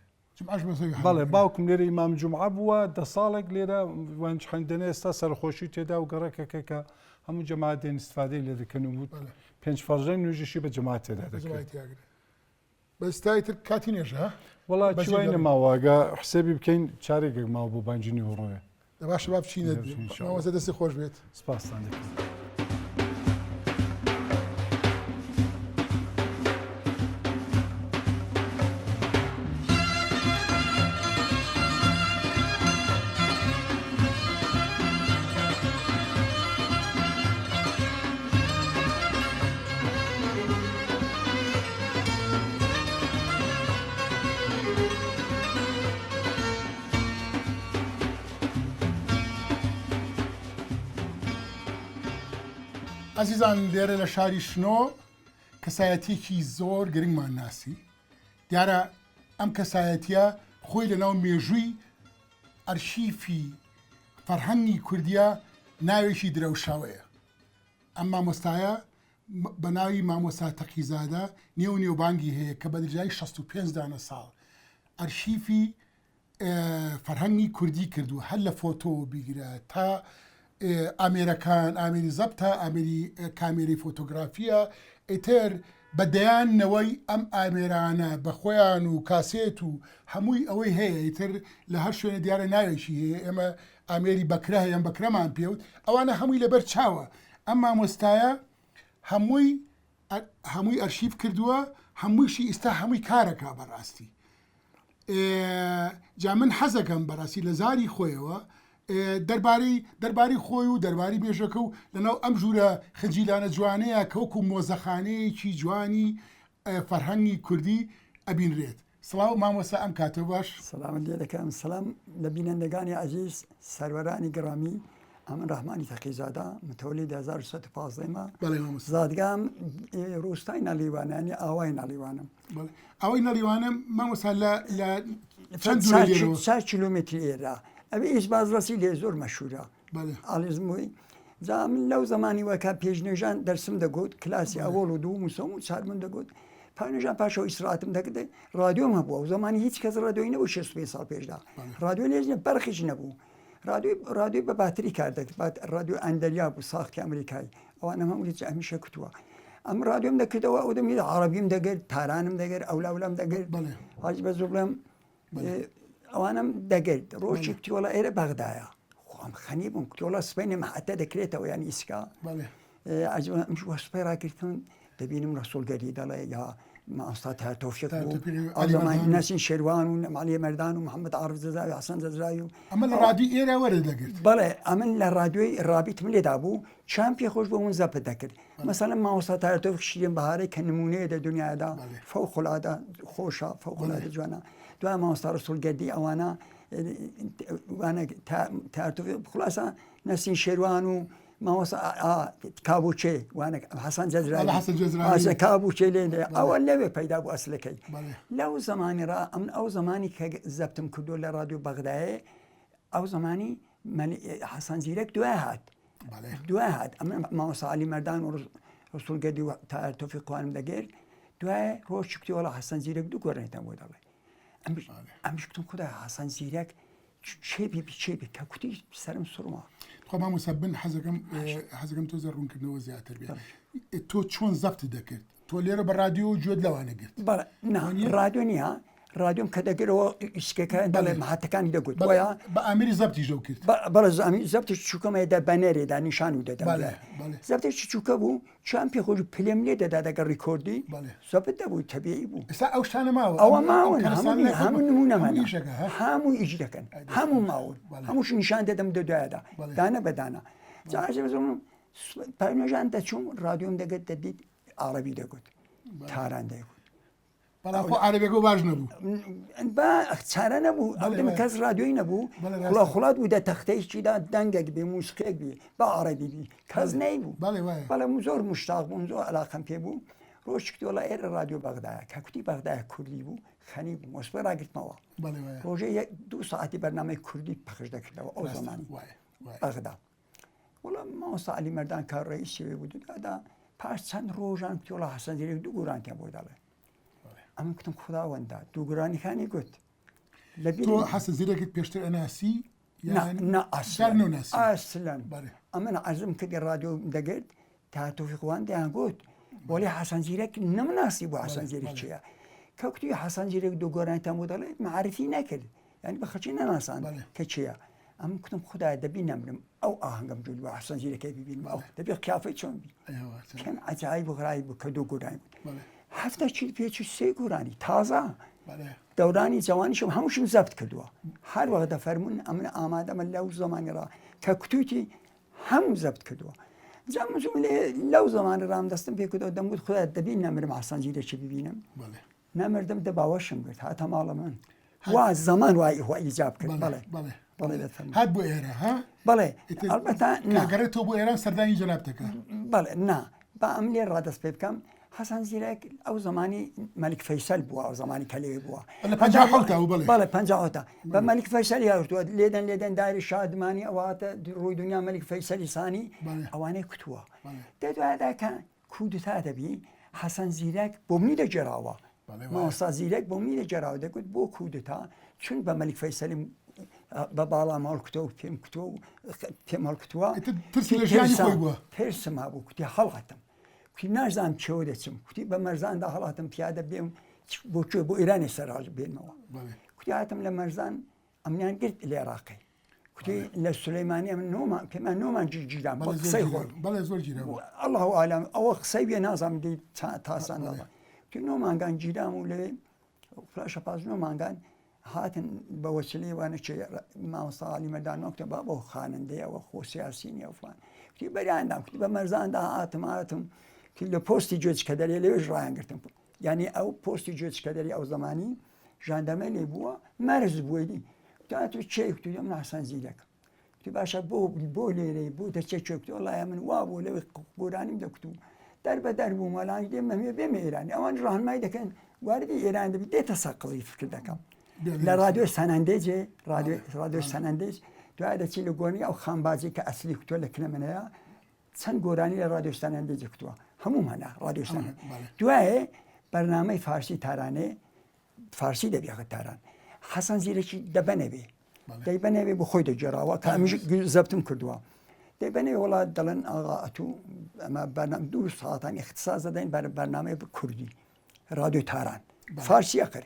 بەڵێ باوکم لێرە ئیمام جومعە بووە دە ساڵێک لێرە وانج حەندەنە ئێستا سەرخۆشی تێدا و گەڕەکەکە کە هەموو جەماعەت دێن ئیستفادەی لێ دەکەن و پێنج فەرزەی نوێژیشی بە جەماعەت تێدا دەکرێت. بەس تا ئیتر کاتی نوێژە ها؟ وەڵا چی وای نەماوە گە حسێبی بکەین چارێکێک ماوە بۆ بانگی نیوەڕۆیە. دە باشە با بچینە مامۆستا دەستی خۆش بێت. سپاستان دەکەم. ئازیزان لێرە لە شاری شنۆ کەسایەتیەکی زۆر گرنگمان ناسی دیارە ئەم کەسایەتیە خۆی لە ناو مێژووی ئەرشیفی فەرهەنگی کوردیە ناوێکی درەوشاوەیە ئەم مامۆستایە بە ناوی مامۆستا تەقیزادە نێو نێوبانگی هەیە کە بە درێژایی 65 دانە ساڵ ئەرشیفی فەرهەنگی کوردی کردووە هەر لە فۆتۆوە بیگرە تا ئامێرەکان ئامێری زەبتە ئامێری کامێری فۆتۆگرافیە ئیتر بە دەیان نەوەی ئەم ئامێرانە بە خۆیان و کاسێت و هەمووی ئەوەی هەیە ئیتر لە هەر شوێنە دیارە ناوێکی هەیە ئێمە ئامێری بەکرە هەیە ئەم بەکرەمان پێوت ئەوانە هەمووی لەبەر چاوە ئەم مامۆستایە هەمووی هەمووی ئەرشیف کردووە هەموویشی ئیستا هەمووی کارەکە بەڕاستی جا من حەزەکەم بەڕاستی لە زاری خۆیەوە دەربارەی دەربارەی خۆی و دەرباری مێژەکە و لەناو ئەم ژوورە خنجیلانە جوانەیە کە وەکو مۆزەخانەیەکی جوانی فەرهەنگی کوردی ئەبینرێت. سڵاو مامۆستا ئەم کاتە باش. سڵاوت لێ دەکەم سڵام لە بینەندەگانی عەزیز سەروەرانی گڕامی ئەمن ڕەحمانی تەقیزادە متەوەلید 1315 مە بەڵێ مامۆستا. زادگام ڕوستای نەڵیوانە یانی ئاوای نەڵیوانم. بەڵێ ئاوای نەڵیوانە مامۆستا لە لە چەند دوورە لێرەوە؟ چار کیلۆمەتری ئێرە ئەوێ ئیش بازڕەسی لێ زۆر مەشهورە. بەڵێ. ئاڵیزم بووی جا من لەو زەمانی وەکە پێشنوێژان دەرسم دەگوت کلاسی ئەوەڵ و دووم و سەوم و چارمم دەگوت پانێژان پاشەوە ئیسراتم دەکرد رادیۆم هەبووە و زمانی هیچ کەس رادیۆی نەبوو 65 ساڵ پێشدا رادیۆ لێژ نە بەرقیش نەبوو رادیۆی رادیۆی بە باتری کار دەکرد بات رادیۆ ئەندەریا بوو ساختی ئەمریکای ئەوانە هەموو لە هەمیشە کوتووە ئەم رادیۆم دەکردەوە ئەو دەمی عربیم دەگرت تارانم دەگرت ئەولاولام دەگرت حاج بە زوو بڵێم ئەوانم دەگرت ڕۆژی کتیۆڵە ئێرە بەغدایە خۆم خەنی بووم کتۆڵە سپێنێ مەحەتە دەکرێتەوە یان ئیسکا سوپای ڕاگرتن دەبینم ڕسوولگەری دەڵێ یا مامۆستا تا تۆفیق نەسین شێروان و عەلی مەردان و محەممەد عارف جەزاوی حەسەن جەزراوی و ئەمە لە ڕادیۆی ئێرە وەرە دەگرت بەڵێ ئەمن لە ڕادیۆی ڕابیتم لێدا بوو چیان پێ خۆش بوو من زەپت دەکرد مەسەلەن مامۆستا تاهیر تۆفیق شیرین بەهارەی کە نمونەیە دە دنیادا فەوق العادە خۆشە فەوق العادە جوانە دوای مامۆستا ڕسوڵ گەردی ئەوانە وانە تاهیر تۆفیق خلاصە نەسین شێروان و مامۆستا کابوچێ وانە حەسەن جەزرایی حەسەن جەزرایی کابوچێ لێ لێ ئەوە لەوێ پەیدا بوو ئەسلەکەی لەو زمانی ڕا ئەمن ئەو زمانی کە زەبتم کردو لە ڕادیۆ بەغدایێ ئەو زمانی حەسەن زیرەک دوای هات دوای هات ئەمن مامۆستا عەلی مەردان و ڕسوڵ گەردی و تاهیر تۆفیق قوانم دەگرت دوای ڕۆژ کوتی وەڵا حەسەن زیرەک دوو گۆرانیتان بۆ دەڵێ ئەمش کوتم خودا حەسەن زیرەک چێ بی چێ بی کە کوتی سەرم سوڕما خۆ مامۆستا بن حەزەکەم حەزەکەم تۆزە ڕوونکردنەوە زیاتر بێت تۆ چۆن زەبت دەکرد تۆ لێرە بە ڕادیۆ گوێت لەوانە گرت بەڵێ نا ڕادیۆ نییە ڕادیۆم کە دەگرەوە ئیسکەکە دەڵێ مەحەتەکانی دەگوت بۆیە بە ئامری زەبتی ژەو کرد بەڵێ زامی زەبتی چووکەمە دە بەنێرێدا نیشان و دەدەم زەبتێکی چووکە بوو چیان پێ خۆش پلێم لێ دەدا دەگە ڕیکۆردی زەبت دەبوو تەبیعی بوو ئێستا ئەو شتانە ماوە ئەوە ماون هەموو نمونەمان هەموو ئیش دەکەن هەموو ماون هەمووش نیشان دەدەم دەدایدا دانە بەدانە جا. پاینۆژان دەچووم رادیۆم دەگرت دەدیت عربی دەگوت تاران دەیگوت بەڵام خۆ عربێکە باش نەبوو با چارە نەبوو ئەو دەمە کەس رادیۆی نەبوو خڵا خڵات بوو دە تەختەیەکیدا دەنگێک بێ موسیقێک بێ بە عربی بی کەس نەیبوو بەڵێ زۆر مشتاق بووم زۆر علاقەم پێ بوو ڕۆژێک وەڵا ئێرە رادیۆ بەغدایە کە کوتی بەغدایە کوردی بوو خەنی بوو مۆسپێ ڕاگرتمەوە ڕۆژێ دوو ساعتی بەرنامەی کوردی پەخش دەکردەوە ئەو زمانی بەغدا وەڵا مامۆستا عەلی مەردان کە ڕئیسی وێ بوو دادا پاش چەند ڕۆژان کوتی وەڵا حەسەن زیرەک دوو گۆرانتیان بۆ دەڵێ ئەمن کوتم خوداوەندا دوو گۆرانیەکانی گوت لە تۆ حەسەن زیرەکت پێشتر ئەناسی نا ئەسلەن ئەمن عەزم کردی ڕادیۆ دەگرت تا تۆفیقوان دەیان گوت وەلی حەسەن زیرەک نەمناسی بۆ حەسەن زیرەک چییە کە کوتی حەسەن زیرەک دوو گۆرانیتان بۆ دەڵێ معرفی نەکرد یانی بە خەڵکی نەناساند کە کێیە ئەم کوتم خدایە دەبی نەمرم ئەو ئاهەنگەم جوود بوو حەسەن زیرەکەی ببینم ئەو دەبێ قیافەی چۆن بی پێم عەجایب و غرایب بوو کە دوو گۆرانی بوو هەفتە چیل پێ چ سێ گۆرانی تازە دەورانی جوانیشم هەمووشم زەبت کردووە هەر وەخت دەفەرمونون ئەمن ئامادەمە لەو زمانی ڕا کە کوتوتی هەموو زەبت کردووە جا من لەو زمانی ڕام دەستم پێ کردەوە دەمگوت خدا دەبی نەمرم حەسەن زیرەکی ببینم نەمردم دە باوەشم گرت هاتە ماڵە من وا زەمان وای هو ئیجاب کرد بەڵێ بەڵێ بەڵێ دەفەرموو. هات بۆ ئێرە ها بەڵێ ئەلبەتە نا گەڕێتەوە بۆ ئێران سەردانی جەنابت دەکا بەڵێ نا با ئەم لێ ڕادەست پێ بکەم حەسەن زیرەک ئەو زمانی مەلیک فەیسەل بووە ئەو زمانی کە لەوێ بووە لە پەنجا حەوتا بوو بەڵێ بەڵێ پەنجا حەوتا بە مەلیک فەیسەلی هاوتووە لێدەن لێدەن داری شادمانی ئەواتە ڕووی دنیا مەلیک فەیسەلی سانی ئەوانەی کوتووە دە دوایدا کە کودتا دەبی حەسەن زیرەک بۆ منی دەگێراوە مامۆستا زیرەک بۆ منی دەگێراوە دەگوت بۆ کودتا چون بە مەلیک فەیسەلیم بە باڵام هەڵکوتە و پێم کوتوە و پێم هەڵکوتووە ترسم هەبوو کوتی هەڵاتم کوتی نازانم چێوە دەچم کوتی بە مەرزاندا هەڵاتم پیادە بێم بۆ کوێ بۆ ئێرانی سەراج بێنەوە کوتی هاتم لە مەرزان ئەمنیان گرت لە عێراقی کوتی لە سلەیمانی ئەمن نۆمان پێمان نۆمان گیران بە قسەی خۆی بەڵێ زۆر گیرا بوو الله ئالام ئەوە قسەی بێ نازانم دی تاسان دەڵێ کوتی نۆ مانگان گیرام و لەوێ فلاشە پاس نۆ مانگان هاتن بە وەچلی وانە چێ مامۆستا عەلی مەردان نۆکتە با بۆ خانندەیەوە خۆ سیاسی نییە و فلان کوتی بەریان دام کوتی بە مەرزاندا هاتم هاتم کوتی لە پۆستی گوێچکە دەرێ لەوێش ڕایان گرتم یانی ئەو پۆستی گوێچکە دەری ئەو زمانی ژاندەمە لێ بووە مەرز بووە دی تا تو چێ کوتی من حسن زیرەکم کوتی باشە بۆ بۆ لێرەی بۆ دەچێ کوێ کوتی وەڵای من وا بوو لەوێ گۆرانیم دەکوت و دەر بە دەر بووم وەڵام دێم مەمێ بێمە ئێرانی ئەوان ڕاهنمای دەکەن واردی ئێران دەبی دێتە سەقزی فکر دەکەم لە ڕادیۆی سەنەندێجێ ڕادیۆی سەنەندێج دوای دەچی لە گۆنی ئەو خانبازی کە ئەسلی کوتوە لە کنەمنەیە چەند گۆرانی لە ڕادیۆ سەنەندێجێ کوتوە هەموو هەنا ڕادیۆ سەنەند دوایێ بەرنامەی فارسی تارانێ فارسی دەبیاخە تاران حەسەن زیرەکی دەبەنەبێ دەیبەنەوێ بۆ خۆی دەگێڕاوە کە ئەمیش زەبتم کردووە دەیبەنێ وڵات دەڵێن ئاغا ئەتوو ئەمە بەرنامە دوو ساعتان اختصاص دەدەین بەر بەرنامەی کوردی رادیۆ تاران فارسی ئەخر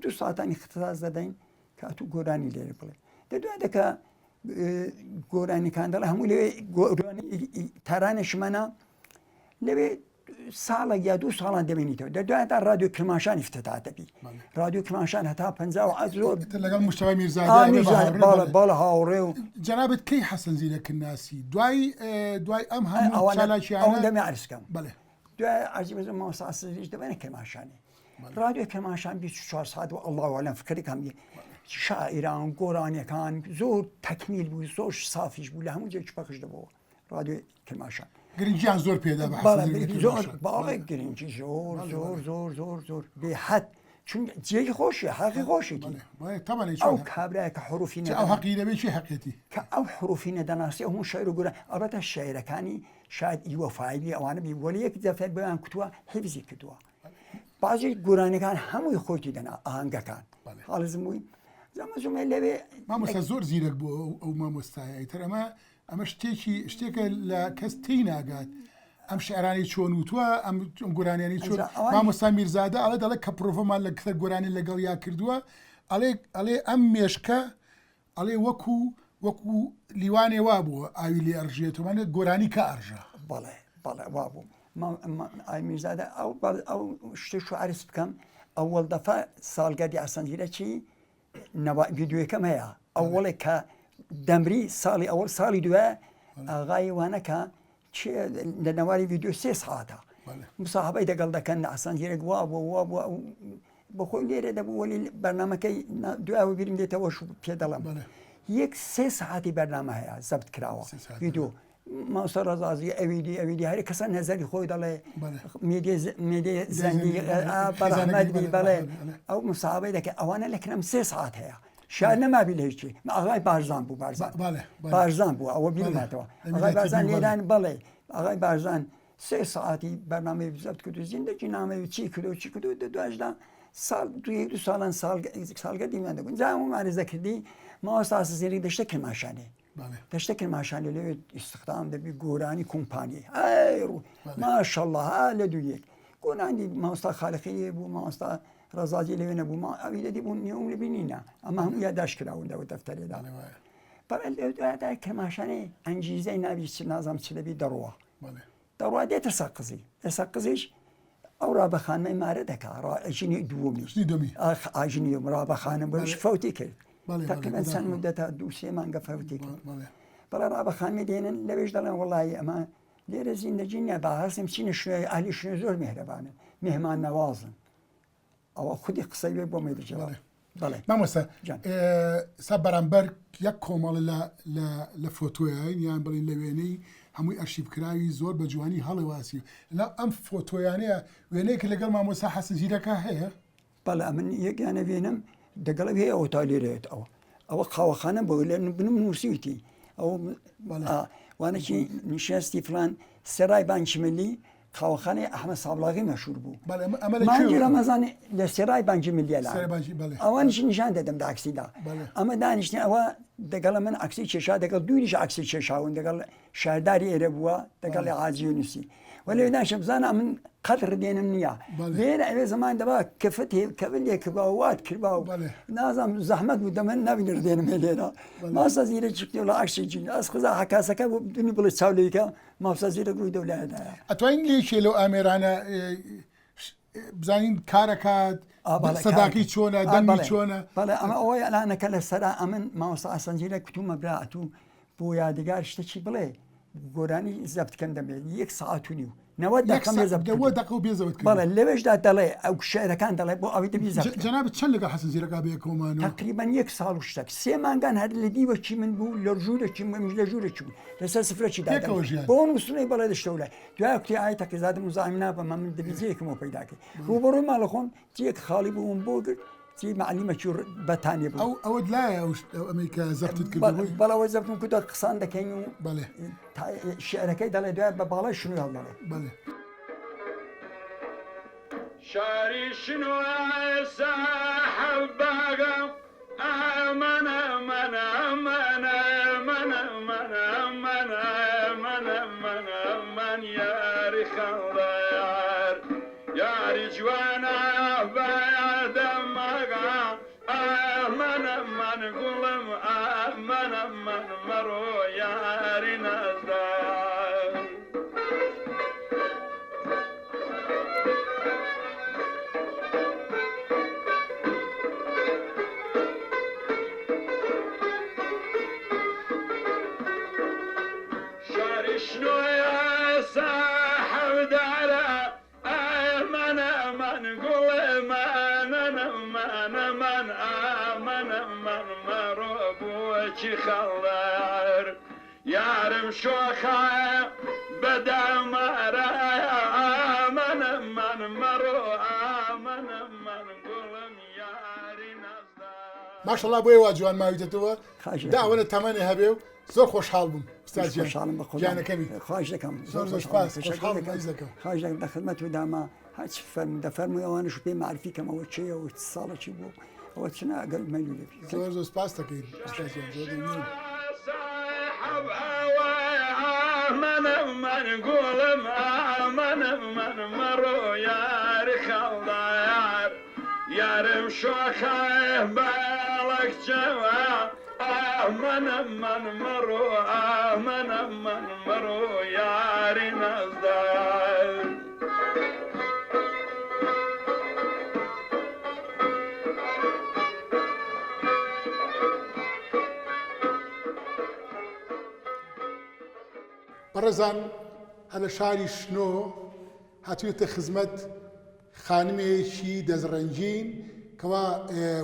دوو ساعتان اختصاص دەدەین کە ئەتوو گۆرانی لێرە بڵێ دەدوای دەکە گۆرانیکان دەڵێ هەموو لەوێ گۆرانی تارانێکمانە لەوێ ساڵێک یا دوو ساڵان دەمێنیتەوە دە دوای تا رادیۆ کرماشان افتتاح دەبی رادیۆ کرماشان هەتا پ زۆر لەگەڵ مشتەوای میرزادە باڵە هاوڕێ و جەنابت کەی حەسەن زیرەک ناسی دوای دوای ئەم هەموو چالاکیانە دەمێ عەرزکەم بەڵێ دوای عەرزی بەزم مامۆستا عەزیزیش دەبەنە کرماشانی رادیۆ کرماشان 24 ساعت و الله اعلم فکرەکەم شاعران گۆرانیەکان زۆر تەکمیل بوو زۆر سافیش بوو لە هەموو جێکی پەخش دەبەوە رادیۆی کرماشان گرنگیان زۆر پێدا بە حەسەن زیرەکی زۆر باڵێ گرنگی زۆر زۆر زۆر زۆر زۆر بێ حەد چون جێی خۆشی حەقی خۆشێتی ئەو کابرایە کە حروفی ئەو حەقی دەبێت چی حەقێتی کە ئەو حروفی نەدەناسی ئەو هەموو شعر و گۆران ئەڵبەتە شعرەکانی شاید ئی وەفایی ئەوانە بی وەلی یەک دەفەر بۆیان کوتووە حیفزی کردووە بازی گۆرانیەکان هەمووی خۆیتی دەنا ئاهەنگەکان حاڵزم بووی زەمە لەوێ مامۆستا زۆر زیرەک بوو ئەو مامۆستایە ئیتر ئەمە ئەمە شتێکی شتێکە لە کەس تێی ناگات ئەم شعرانی چۆن وتووە ئەم گۆرانیانی چۆن مامۆستا میرزادە ئەڵێ دەڵێ کە پرۆڤەمان لە کتەر گۆرانی لەگەڵ یا کردووە ئەڵێ ئەڵێ ئەم مێشکە ئەڵێ وەکو وەکو لیوانێ وا بووە ئاوی لێ ئەڕژێتەوەێ گۆرانی کە ئەڕژە بەڵێ بەڵێ وا بوو ئای میرزادە ئەو ئەو شتێک شو عرس بکەم ئەوەڵ دەفا ساڵگەردی ئاسانگیرە چی نەوا ڤیدیۆیەکەم هەیە ئەوەڵێک کە دەمری ساڵی ئەوەڵ ساڵی دوای ئاغای وانەکە. چێ لە نەواری ڤیدیۆ سێ سەعاتە مساحبەی دەگەڵ دەکەن ئاسان زیرەک وا بووە وا بووە ئەو بەخۆی لێرە دەبوو وەلی بەرنمەکەی دوایەوە بیرم دێتەوە شو پێ دەڵم یەک سێ سەعاتی بەرنامە هەیە زەبت کراوە ڤیدیۆ مامۆستا ڕەزازی ئەویدی ئەویدی هەر کەسە نەزەری خۆی دەڵێ مێدێ زەندی بەڕەحمەت بی بەڵێ ئەو مساحبەی دەکە ئەوانە لە کنەم سێ سەعات هەیە شار نەمابی لە هیچی ئاغای بارزان بوو بارزان بارزان بوو ئەوە بیرماتەوە ئاغای بارزان لێران بەڵێ ئاغای بارزان سێ ساعتی بەرنامەی زەبت کرد و زیندەکی نامەی چی کرد و چی کرد و دواشدا ساڵ دوو دوو ساڵان ساڵگە دیمان دەبوون جا ئەو مارزە کردی ماوەستا زیری دەشتە کرماشانێ دەشتە کرماشانێ لەوێ ئیسختام دەبی گۆرانی کۆمپانی ئای ڕوو ماشەڵڵا ها لە دوو یەک گۆرانی مامۆستا خالقی بوو مامۆستا ڕەزازی لەوێ نەبوو ما ئەوی لە دیبوون نێوم لە بینینە ئەمە هەموو یاداش کراون لەوە دەفتەرێدا بەڵێ لەو دوایدا کرماشانێ ئەنگیزەی ناوی چ نازانم چ دەبی دەڕوا دەڕوا دێتە سەقزی لە سەقزیش ئەو ڕابە خانمەی مارە دەکا ڕا ژنی دووەمی ژنی دووەم ڕابە خانم بۆش فەوتی کرد تقریبا چەند مدەتە دوو سێ مانگە فەوتی کرد بەڵێ ڕابە خانمی دێنن لەوێش دەڵێن وەڵی ئەمە لێرە زیندەگی نیە با هەستم چینە شوێ ئەهلی شوێ زۆر میهرەبانن مێهمان نەوازن ئەوە خودی قسەی وێ بۆ مێدەجێڵێ بەڵێ مامۆستا سا بەرامبەر یەک کۆمەڵە لە لە لە فۆتۆیان یان بڵین لە وێنەی هەمووی ئەرشیف کراوی زۆر بە جوانی هەڵێواسی لە ئەم فۆتۆیانەیە وێنەیەک لەگەڵ مامۆستا حەسەن زیرەکە هەیە بەڵێ ئەمن یەکیانە وێنەم دەگەڵ هەیە ئەو تا لێرەیەت ئەوە ئەوە قاوەخانە بۆ لە بنم نووسیوتی ئەو وانەکی نیشاستی فلان سەرای بانکی ملی قاوەخانەی ئەحمە سابڵاغی مەشهور بوو مانگی ڕەمەزان لە سێرای بانکی ملیە لە ئەوانیش نیشان دەدەم لە عکسیدا ئەمە دانیشتن ئەوە دەگەڵە من عکسی کێشا دەگەڵ دووریش عکسی کێشاون دەگەڵ شارداری ئێرە بووە دەگەڵ عاجی و نووسی وەلێ ناشم بزانە من قەت ڕدێنم نییە لێرە ئەوێ زمان دەبا کەفت کەون لێ کربا وات کربا و نازانم زەحمەت بوو دەمە ناوی ردێنم لێرە ماسە زیرە چکتێ لە عکسی جین ئەس خزا حکاسەکە بوو دونی بڵێ چاو لێکە مامۆستا زیرەک ڕووی دەولایەدایە. ئەتوانین لێکێ لەو ئامێرانە بزانین کارەکات سەداکەی چۆنە دەنگی چۆنە؟ بەڵێ ئەمە ئەوەی ئەلانەکە لە سەرا ئەمن مامۆستا حەسەن زیرەک کوتومە برا ئەتوو بۆ یادگار شتەکی بڵێ گۆرانی زەبت کەن دەمێت یەک سەعات و نیو نەوە دەقەم لێ زەبت دەوە دەقە و بێ زەبت کردن. بەڵێ لەوێشدا دەڵێ ئەو شعرەکان دەڵێ بۆ ئەوەی دەبی زەبت کەن. جەنابت چەند لەگەڵ حەسەن زیرەکا بەیەکەوە مانەوە؟ تەقریبەن یەک ساڵ و شتەک سێ مانگان هەر لە دیوەکی من بوو لە ژوورێکی منیش لە ژوورێکی بوو لەسەر سفرەکی پێکەوە دادەنیشت ژیان. بۆ نووسنەی بەڵێ دەشتەوە لای دوای کوتی ئای تەقیزادە موزاحیم نابم من دەبی جێیەکم بۆ پەیدا کەی ڕووبەڕووی ماڵە خۆم جێیەک خاڵی بووم بۆ گرت چی مەعلیمەکی بەتانیە بوو. ئەو ئەوەت لایە ئەو ئەو ئەمەی کە زەبتت کردبووی؟ بەڵێ ئەوەی زەبتم کردووە قسان دەکەین و بەڵێ شیعرەکەی دەڵێ دوای بە باڵای شنۆی هەڵدەڵێ. بەڵێ. شاری شنۆ ساحەب باغە ئەمان ئەمان ئەمان ئەمان ئەمان ئەمان ئەمان ئەمان ئەمان یاری خەڵدار یاری جوانە بەدەماغا ئەمان ئەمان گوڵم ئەمان ئەمان مەڕۆ یاری نازدار. شاری شنۆیە ساحەبدارە ئەمان ئەمان گوڵێ مانە ئەمان ئەمان ئامان ئەمان مەڕۆ بۆچی خەڵدار یارم شۆخە بە دامارە ئامان ئەمان مەڕۆ ئامان ئەمان گوڵم یاری نازدار. ماشەڵا بۆیە وا جوان ماویتەتەوە خاش دا ئەوەنە تەمەنێ هەبێ و زۆر خۆشحاڵ بووم ئوستاز منیش گیان خۆشحاڵم بە خودام گیانەکەمی خواهش دەکەم زۆر زۆر زۆر خۆشحاڵم سپاس تەشەکور خۆشحاڵم دەکەم ئەزیز دەکەم. خواهش دەکەم لە خدمەت و داما هەرچ فەرموو دەفەرمووی ئەوانەش پێ معرفی کەم ئەوە کێیە و چ ساڵەکی بووە ئەوە چ نا ئەگەر مەیل و لێ بی. زۆر زۆر سپاس دەکەین ئوستاز گیان زۆر مەمنون. بەڕێزان هەر لە شاری شنۆ هاتووینەتە خزمەت خانمێکی دەستڕەنگین کەوا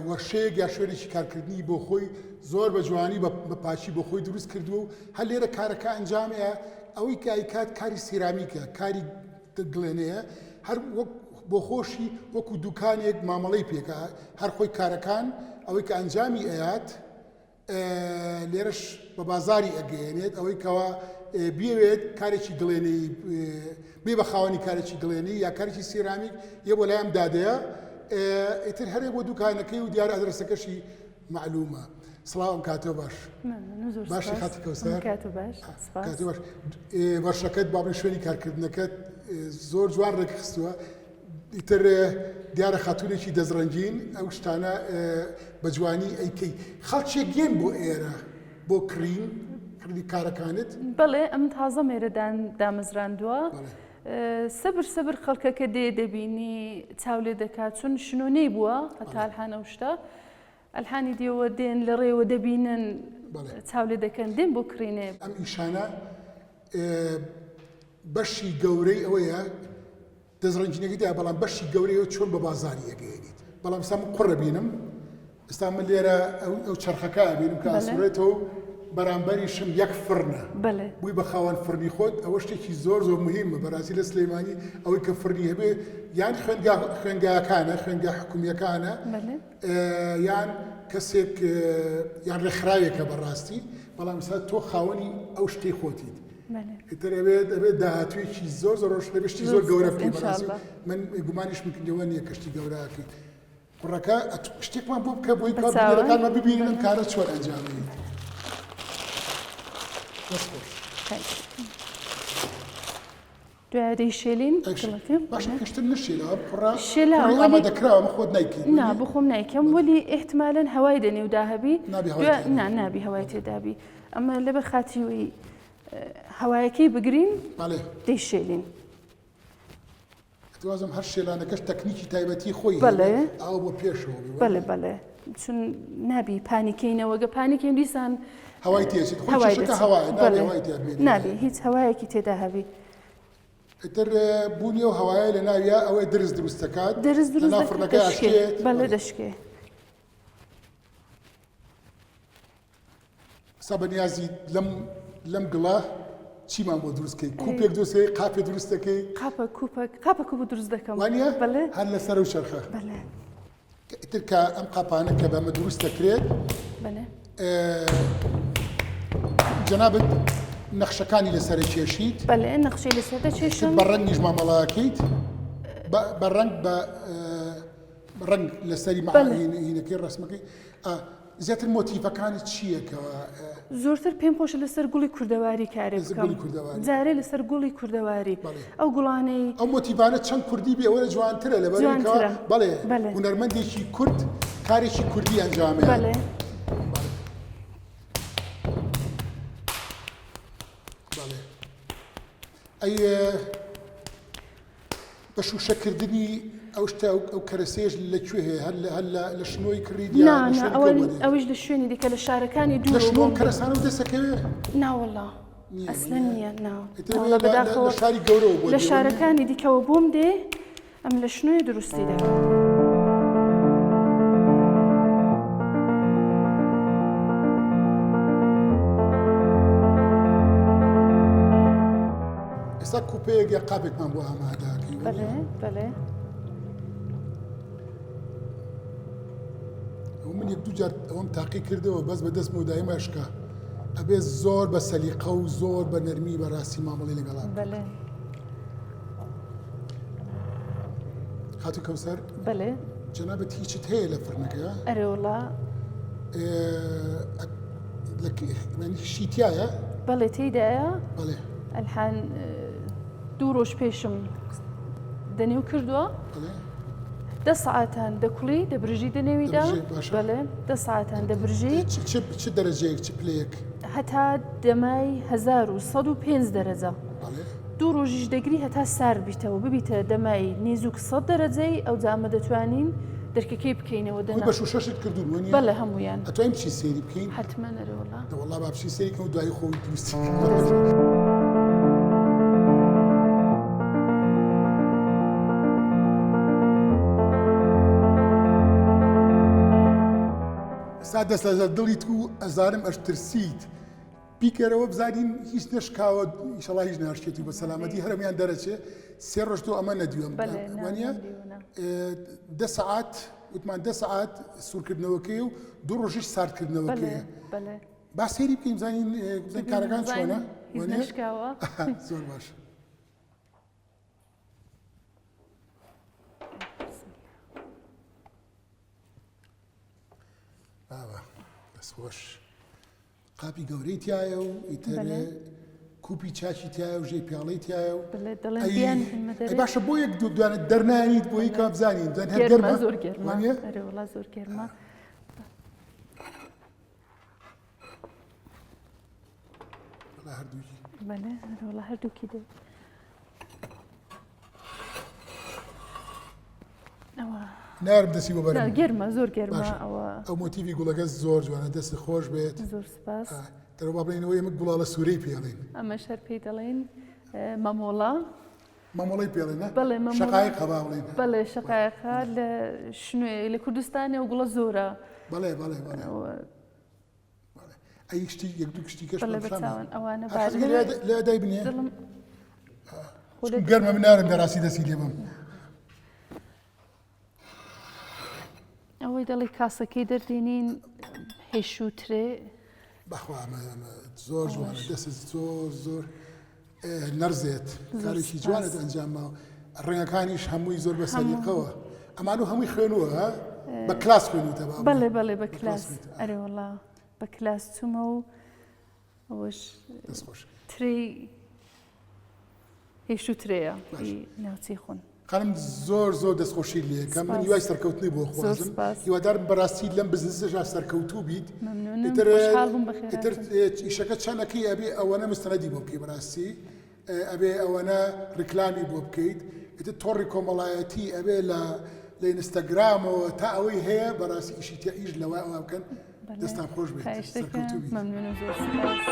وەرشەیەک یا شوێنێکی کارکردنی بۆ خۆی زۆر بە جوانی بە پاکی بۆ خۆی دروست کردووە و هەر لێرە کارەکە ئەنجامەیە ئەوەی کە ئەیکات کاری سیرامیکە کاری گڵێنەیە هەر وەک بۆ خۆشی وەکو دوکانێک مامەڵەی پێکە هەر خۆی کارەکان ئەوەی کە ئەنجامی ئەیات لێرەش بە بازاری ئەگەیەنێت ئەوەی کەوا بیەوێت کارێکی گڵێنەی بێ بە خاوەنی کارێکی گڵێنی یا کارێکی سیرامیک یە بۆ لایم دادەیە ئیتر هەرێ بۆ دوکانەکەی و دیار ئەدرەسەکەشی معلومە سڵاو ئەم کاتۆ باش باشی خاتی کەوسەر کاتۆ باش وەرشەکەت با بڵێین شوێنی کارکردنەکەت زۆر جوان ڕێکخستووە ئیتر دیارە خاتوونێکی دەستڕەنگین ئەو شتانە بە جوانی ئەیکەی. خەڵکێک یەن بۆ ئێرە بۆ کڕین کڕینی کارەکانت؟ بەڵێ ئەمن تازەم ئێرە دامەزراندووە. سەبر سەبر خەڵکەکە دێ دەبینی چاو لێ دەکات چون شنۆ نەیبووە هەتا ئەلحان ئەو شتە. ئەلحانی دێوە دێن لە ڕێوە دەبینن چاو لێ دەکەن دێن بۆ کڕینێ. ئەم ئیشانە بەشی گەورەی ئەوەیە دەست ڕەنگینەکەی تیا بەڵام بەشی گەورەی ئەوە چۆن بە بازاری ئەگەیەنیت بەڵام ئێستا من قوڕ ئەبینم ئێستا من لێرە ئەو چەرخەکە ئەبینم کە ئاسوڕێتەوە و بەرامبەریشم یەک فڕنە بووی بە خاوەن فڕنی خۆت ئەوە شتێکی زۆر زۆر مهمە بەڕاستی لە سلەیمانی ئەوەی کە فڕنی هەبێ یان خوێندگا خوێندگاکانە خوێندگا حکومیەکانە یان کەسێک یان ڕێکخراوێکە بەڕاستی بەڵام ئێستا تۆ خاوەنی ئەو شتەی خۆتیت ئیتر ئەبێت ئەبێت داهاتوویەکی زۆر زۆر ڕۆشن دەبێت شتی زۆر گەورە بکەی بەڕاستی من گومانیشم لەوە نییە کە شتی گەورە ئەکەیت کوڕەکە شتێکمان بۆ بکە بۆی کە بینەرەکانمان ببینن ئەم کارە چۆن ئەنجام دەیت دەست خۆش. دوای دەیشێلین باشە پێشتر نشێلاوە کوڕە شێلاوە ئامادەکراوە من خۆت نایکەی نا بۆ خۆم نایکەم وەلی ئیحتمالەن هەوای دەنێودا هەبی نا نابی هەوای تێدابی ئەمە لەبەر خاتری هەوایەکەی بگرین دەیشێلین. وازم هەر شێلانەکەش تەکنیکی تایبەتی خۆی بەڵێ ئاو بۆ پێشەوە بەڵێ بەڵێ چون نابی پانیکەینەوە گە پانیکەین دیسان هەوای تێچێت هەوای هەوای نابی هیچ هەوایەکی تێدا هەبی ئیتر بوونی ئەو هەوایە لە ناویا ئەوەی درز دروست دەکات درز دروست دەکات دەشکێت بەڵێ دەشکێ ئێستا بە نیازی لەم لەم گڵە چیمان بۆ دروست کەی کوپێک دروست کەی قاپێ دروست دەکەی قاپە کوپە قاپە کوپ دروست دەکەم وانە بەڵێ هەر لەسەر و چەرخە بەڵێ ئیتر کە ئەم قاپانە کە بەمە دروست دەکرێت بەڵێ جەنابت نەخشەکانی لەسەر کێشیت بەڵێ نەخشەی لەسەر دەکێشم بە ڕەنگیش مامەڵەکەیت بە ڕەنگ بە ڕەنگ لەسەری هینەکەی ڕسمەکەی زیاتر مۆتیڤەکانت چییە کەوا. زۆرتر پێم خۆشە لەسەر گوڵی کوردەواری کارێ بکەم جارێ لەسەر گوڵی کوردەواری ئەو گوڵانەی ئەو مۆتیڤانە چەند کوردی بێ ئەوەنە جوانترە لەبەر جوانترە بەڵێ هونەرمەندێکی کورد کارێکی کوردی ئەنجامێ بەڵێ بەڵێ ئەی بە شووشە کردنی ئەو شتە ئەو کەرەسەیەش لە کوێ هەیە هەر لە هەر لە لە شنۆی کڕیت یا نا لە نا شوێنی ئەوە کەو بۆ دێت؟ ئەویش لە شوێنی دیکە لە شارەکانی لە دوورەوە شنۆ ئەم بۆم دێت کەرەسانە و دەسەکەوێ؟ نا وەڵا نییە ئەسلەن وەنیە؟ نییە نا ئیتر ئەوێ وەڵا لە لە لە بەداخەوە شاری گەورەوە بۆ لە دێ وەنیە؟ شارەکانی دیکەوە بۆم دێ ئەم لە شنۆیە دروستی دەکەم. ئێستا کوپەیەک یا قاپێکمان بۆ ئامادە ئەکەی وەنیە؟ بەلێ بەلێ. ئەوە من یەک دوو جار ئەوەم تاقی کردەوە بەس بە دەستمەوە دایمە ئەشکا ئەبێ زۆر بە سەلیقە و زۆر بە نەرمی بەڕاستی مامەڵەی لەگەڵا بکەیت. بەلێ. خاتوو کەوسەر بەلێ. جەنابت هیچت هەیە لە فرنەکە؟ ئەرێ وەڵا. شی تایە؟ بەڵێ تێیدایە. بەڵێ. ئەلحان دوو ڕۆژ پێشم دەنێو کردووە. دە سەعاتان دەکوڵی دەبرژی دەنێویدا بەڵێ دە سەعاتان دەبرژی. چ دەرەجەیەک چ پلەیەک؟ هەتا دەمای 1105 دەرەجە. دوو ڕۆژیش دەگری هەتا سارد بیتەوە ببیتە دەمای نیزوک سەد دەرەجەی ئەوجا ئەمە دەتوانین دەرکەکەی بکەینەوە دەنا بە شوشەشت کردوون وەنیە؟ بەڵێ هەموویان. ئەتوانین بچین سەیری بکەین؟ حەتمەن ئەرێ وەڵا. دە وەڵا با بچین سەیری کەین و دوایی خۆ دروستی کەین. دەست لەسەر دڵی تو ئەزانم ئەشترسیت بیکەرەوە بزانین هیچ نەشکاوە ئیشەڵا هیچ ناشکێت و بە سەلامەتی هەرمیان دەرەچێ سێ ڕۆژ تۆ ئەمە نەدیوم وانە دە سەعات وتمان دە سەعات سوورکردنەوەکەی و دوو ڕۆژیش ساردکردنەوەکەیە با سەیری بکەین بزانین کارەکان چۆنە زۆر باش. بابە دەست خۆش قاپی گەورەی تایە و ئیتر کوپی چاکی تایە و ژێ پیاڵەی تایە و باشە بۆ یەک دوو دوانە دەرنانیت بۆی کا بزانین گەرمە زۆر گەرمە زۆر گەرمە. هەردووکی دێت نارم دەسی بۆ بەرم گەرمە زۆر گەرمە ئەوە ئەو مۆتیڤی گوڵەکە زۆر جوانە دەست خۆش بێت زۆر سپاس تەرە با بڵێنەوە ئێمە گوڵاڵە سوورەی پێڵین ئەمە شەر پێی دەڵێن مەمۆڵا مەمۆڵەی پێڵێن بەڵێ شقایق با بڵێن بەڵێ شقایقە لە شنوێ لە کوردستانی و گوڵە زۆرە بەڵێ بەڵێ بەڵێ ئەی شتی یەک دوو شتی کەش بەڵێ بەچاوان ئەوانە لە دای بنێ گەرمە منارم دەڕاستی دەستی لێ بم ئەوەی دەڵی کاسەکەی دەردێنین هێشووترێ بەخوا زۆر جوانە دەست زۆر زۆر نەرزێت کارێکی جوانت ئەنجامماوە ڕەنگەکانیش هەمووی زۆر بە سەلیقەوە ئەمانو هەمووی خوێنووە ها بە کلاس خوێنوتە با بەڵێ بەڵێ بە کلاس ئەرێ وەڵا بە کلاس چوومە و ئەوەش دەستخۆش ترێی هێشوو ترێیە ناوچەی خۆن. خانم زۆر زۆر دەستخۆشی لێکەم من هیوای سەرکەوتنی بۆ خوازم هیوادارم بەڕاستی لەم بزنسەشا سەرکەوتوو بیت ئیتر ئیشەکە چەنەکەی ئەبێ ئەوەنە مستەنەدی بۆ بکەی بەڕاستی ئەبێ ئەوەنە ڕیکلامی بۆ بکەیت ئیتر تۆڕی کۆمەڵایەتی ئەبێ لە لە ئینستاگرامەوە تا ئەوەی هەیە بەڕاستی ئیشی تیا ئیش لەوە ئەوە بکەن دەستان خۆش بێت سەرکەوتوو بیت. مەمنونم زۆر سپاس.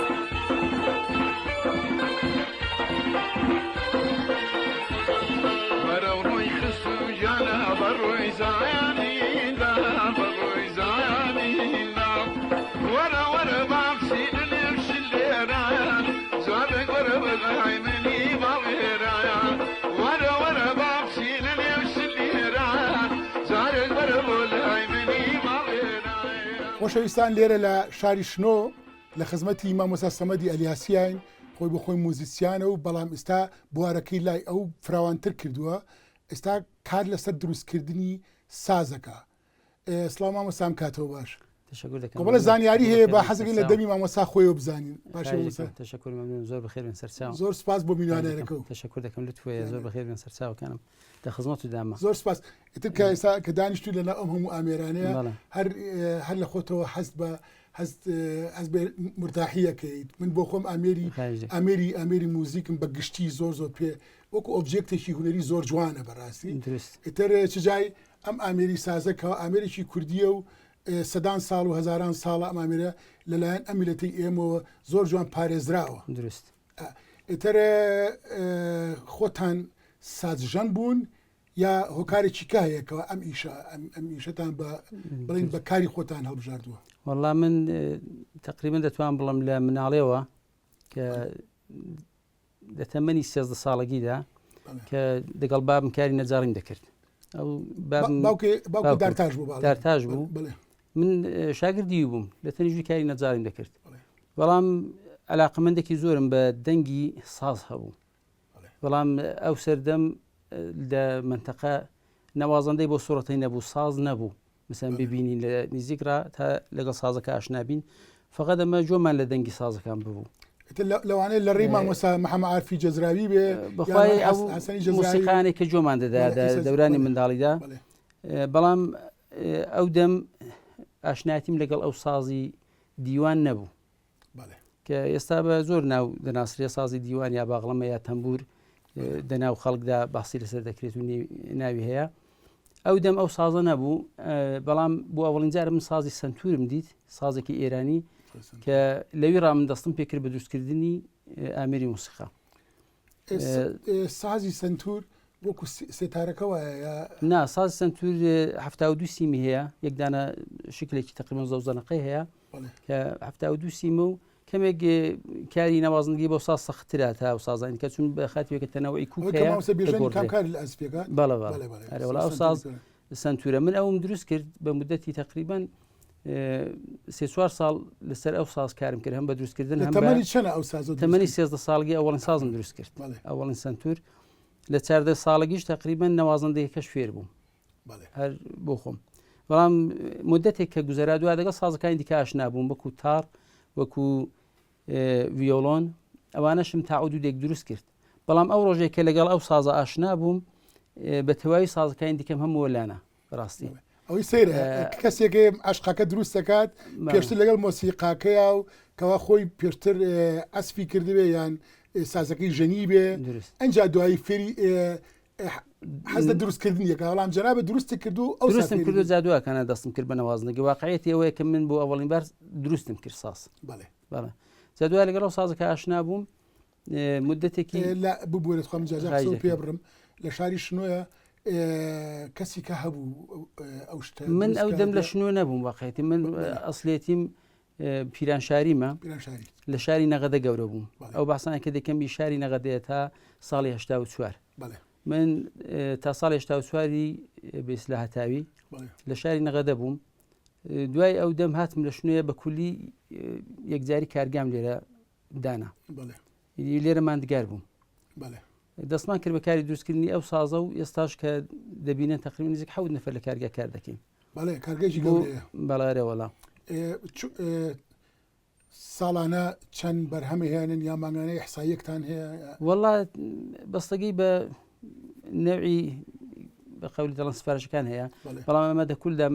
بەرەو ڕووی خست و گیانە بە ڕووی زانیندا بە ڕووی زانیندا وەرە وەرە با بچینە نێو شلێران جارێک وەرە بە لای منی باوێران وەرە وەرە با بچینە نێو شلێران جارێک وەرە بۆ لای منی باوێران. خۆشەویستان لێرە لە شاری شنۆ لە خزمەتی مامۆستا سەمەدی ئەلیاسیاین، خۆی بۆ خۆی موزیسیانە و بەڵام ئیستا بوارەکەی لای ئەو فراوانتر کردووە، ئێستا کار لەسەر دروستکردنی سازەکە. سڵاو مامۆستا ئەم کاتەوە باش. تەشەکور دەکەم. کۆمەڵە زانیاری هەیە با حەزەکەین لە دەمی مامۆستا خۆیەوە بزانین. باشە مامۆستا. تەشەکور مەمنون زۆر بەخێر بێن سەرچاو. زۆر سپاس بۆ میوانەکە. تەشەکور دەکەم لوتف هەیە زۆر بەخێر بێن سەرچاوەکانم لە خزمەت و دامە. زۆر سپاس. ئیتر کە ئێستا کە دانیشتووی لەناو ئەم هەموو ئامێرانەیە هەر هەر لە خۆتەوە حەزت بە هەست هەست بە مرتاحی ئەکەیت. من بۆ خۆم ئامێری ئامێری ئامێری موزیکم بە گشتی زۆر زۆر پێ وەکو ئۆبجێکتێکی هونەری زۆر جوانە بەڕاستی. ئیتر چ جای ئەم ئامێری سازە کە ئامێرێکی کوردییە و سەدان ساڵ و هەزاران ساڵە ئەم ئامێرە لەلایەن ئەم میللەتەی ئێمەوە زۆر جوان پارێزراوە. دروست. ئیتر خۆتان سازژەن بوون یا هۆکارێکی کە هەیە کەوا ئەم ئیشە ئەم ئیشەتان بە بڵین بە کاری خۆتان هەڵبژاردووە؟ وەڵا من تقریبا دەتوان بڵم لە مناڵێەوە کە لە تەمەنی 13 ساڵگیدا کە دەگەڵ بابم کاری نەجاریم دەکرد ئەو دارتاش بوو دارتاش بوو من شاگردی بووم لە تەنیژی کاری نەجاریم دەکرد بەڵام علاقەمەندێکی زۆرم بە دەنگی ساز هەبوو بەڵام ئەو سەردەم لە منتەقە نەوازەندەی بۆ سوڕەتەی نەبوو ساز نەبوو مثلەن ببینین لە نزیک ڕا تا لەگەڵ سازەکە ئاشنا بین فقط ئەمە جۆمان لە دەنگی سازەکان ببوو لەوانەیە لە ڕێی مامۆستا محەممە عارفی جەزراوی بێ بەخوای ئەو مۆسیقانێک کە جۆمان دەدا دەورانی منداڵیدا بەڵام ئەو دەم ئاشناتیم لەگەڵ ئەو سازی دیوان نەبوو کە ئێستا بە زۆر ناو دەناسرێ سازی دیوان یا باغڵەمە یا تەمبور دەناو خەڵکدا باسی لەسەر دەکرێت و ناوی هەیە ئەو دەم ئەو سازە نەبوو بەڵام بۆ ئەوڵین جارە من سازی سنتورم دیت سازێکی ئێرانی کە لەوی ڕا من دەستم پێکرد بە دروستکردنی ئامری موسیقا سازی سنتور. وەکو سێتارەکە وایە یا نا ساز سنتور 72 سیمی هەیە یەک دانە شکلێکی تقریبا زەوزەنەقەی هەیە کە 72 سیمە و کەمێک کاری نەوازنگی بۆ ساز سەختترە تا و سازانی کە چون بە خاتوێکە تەنەوەی کوک هەیە بەڵێ بەڵێ ئەرێ وەڵا ئەو ساز سنتورە من ئەوم دروست کرد بە مدەتی تقریبا سێ چوار ساڵ لەسەر ئەو ساز کارم کرد هەم بە دروستکردن هەم تەمەنی چەنە ئەو سازە تەمەنی 13 ساڵگی ئەوەڵین سازم دروست کرد ئەوەڵین سنتور لە چاردە ساڵگیش تقریبا نەوازندەیەکەش فێر بووم هەر بۆ خۆم بەڵام مدەتێک کە گوزەرا دوا دەگەڵ سازەکانی دیکە ئاشنا بووم وەکو تار وەکو ڤیۆلۆن ئەوانەشم تا حدودێک دروست کرد بەڵام ئەو ڕۆژێک کە لەگەڵ ئەو سازە ئاشنا بووم بە تەواوی سازەکانی دیکەم هەموو لانا بەڕاستی ئەوەی سەیرە کەسێک عشقەکە دروست دەکات پێشتر لەگەڵ مۆسیقاکەیا و کەوا خۆی پێشتر ئەسفی کردبێ یان سازەکەی ژەنی بێ ئەجا دوایی فێری حەز لە دروستکردن یەکە بەڵام جەنابە دروستی کردو ئەو دروستم کردو جا دواکانە دەستم کرد بە نەوازنەگە واقعەتی ئەوەیە کە من بۆ ئەوەڵین بار دروستم کرد ساز بەڵێ بەڵێ جا دوای لەگەڵ ئەو سازەکە ئاشنا بووم مدەتێکی لە ببورێت خۆم جاجا قسە پێ بڕم لە شاری شنۆیە کەسی کە هەبوو ئەو شتە من ئەو دەم لە شنۆ نەبووم واقعەتی من ئەسلێتیم پیرانشاریمە لە شاری نەغەدە گەورە بووم ئەو باسانە کە دەکەم بی شاری نەغەدەیە تا ساڵی 1970 من تا ساڵی 1970ی بێسلە هەتاوی لە شاری نەغەدە بووم دوای ئەو دەم هاتم لە شنوێ بە کولی یەکجاری کارگام لێرە دانا لێرە مادگار بووم دەستمان کرد بە کاری دروستکردنی ئەو سازە و ئێستاش کە دەبینن تقریبا نزیک حەوت نەفەر لە کارگە کار دەکەین. بەڵێ کارگەیەکی گەورەیە. بەڵێ ئەرێ وەڵا. ساڵانە چەند بەرهەم هێنن یا مانگانە ئیحساییەکتان هەیە؟ وەڵا بەستەگەی بە نەوعی بە قەولی دەڵێن سفارشەکان هەیە بەڵام ئەمە دەکولدا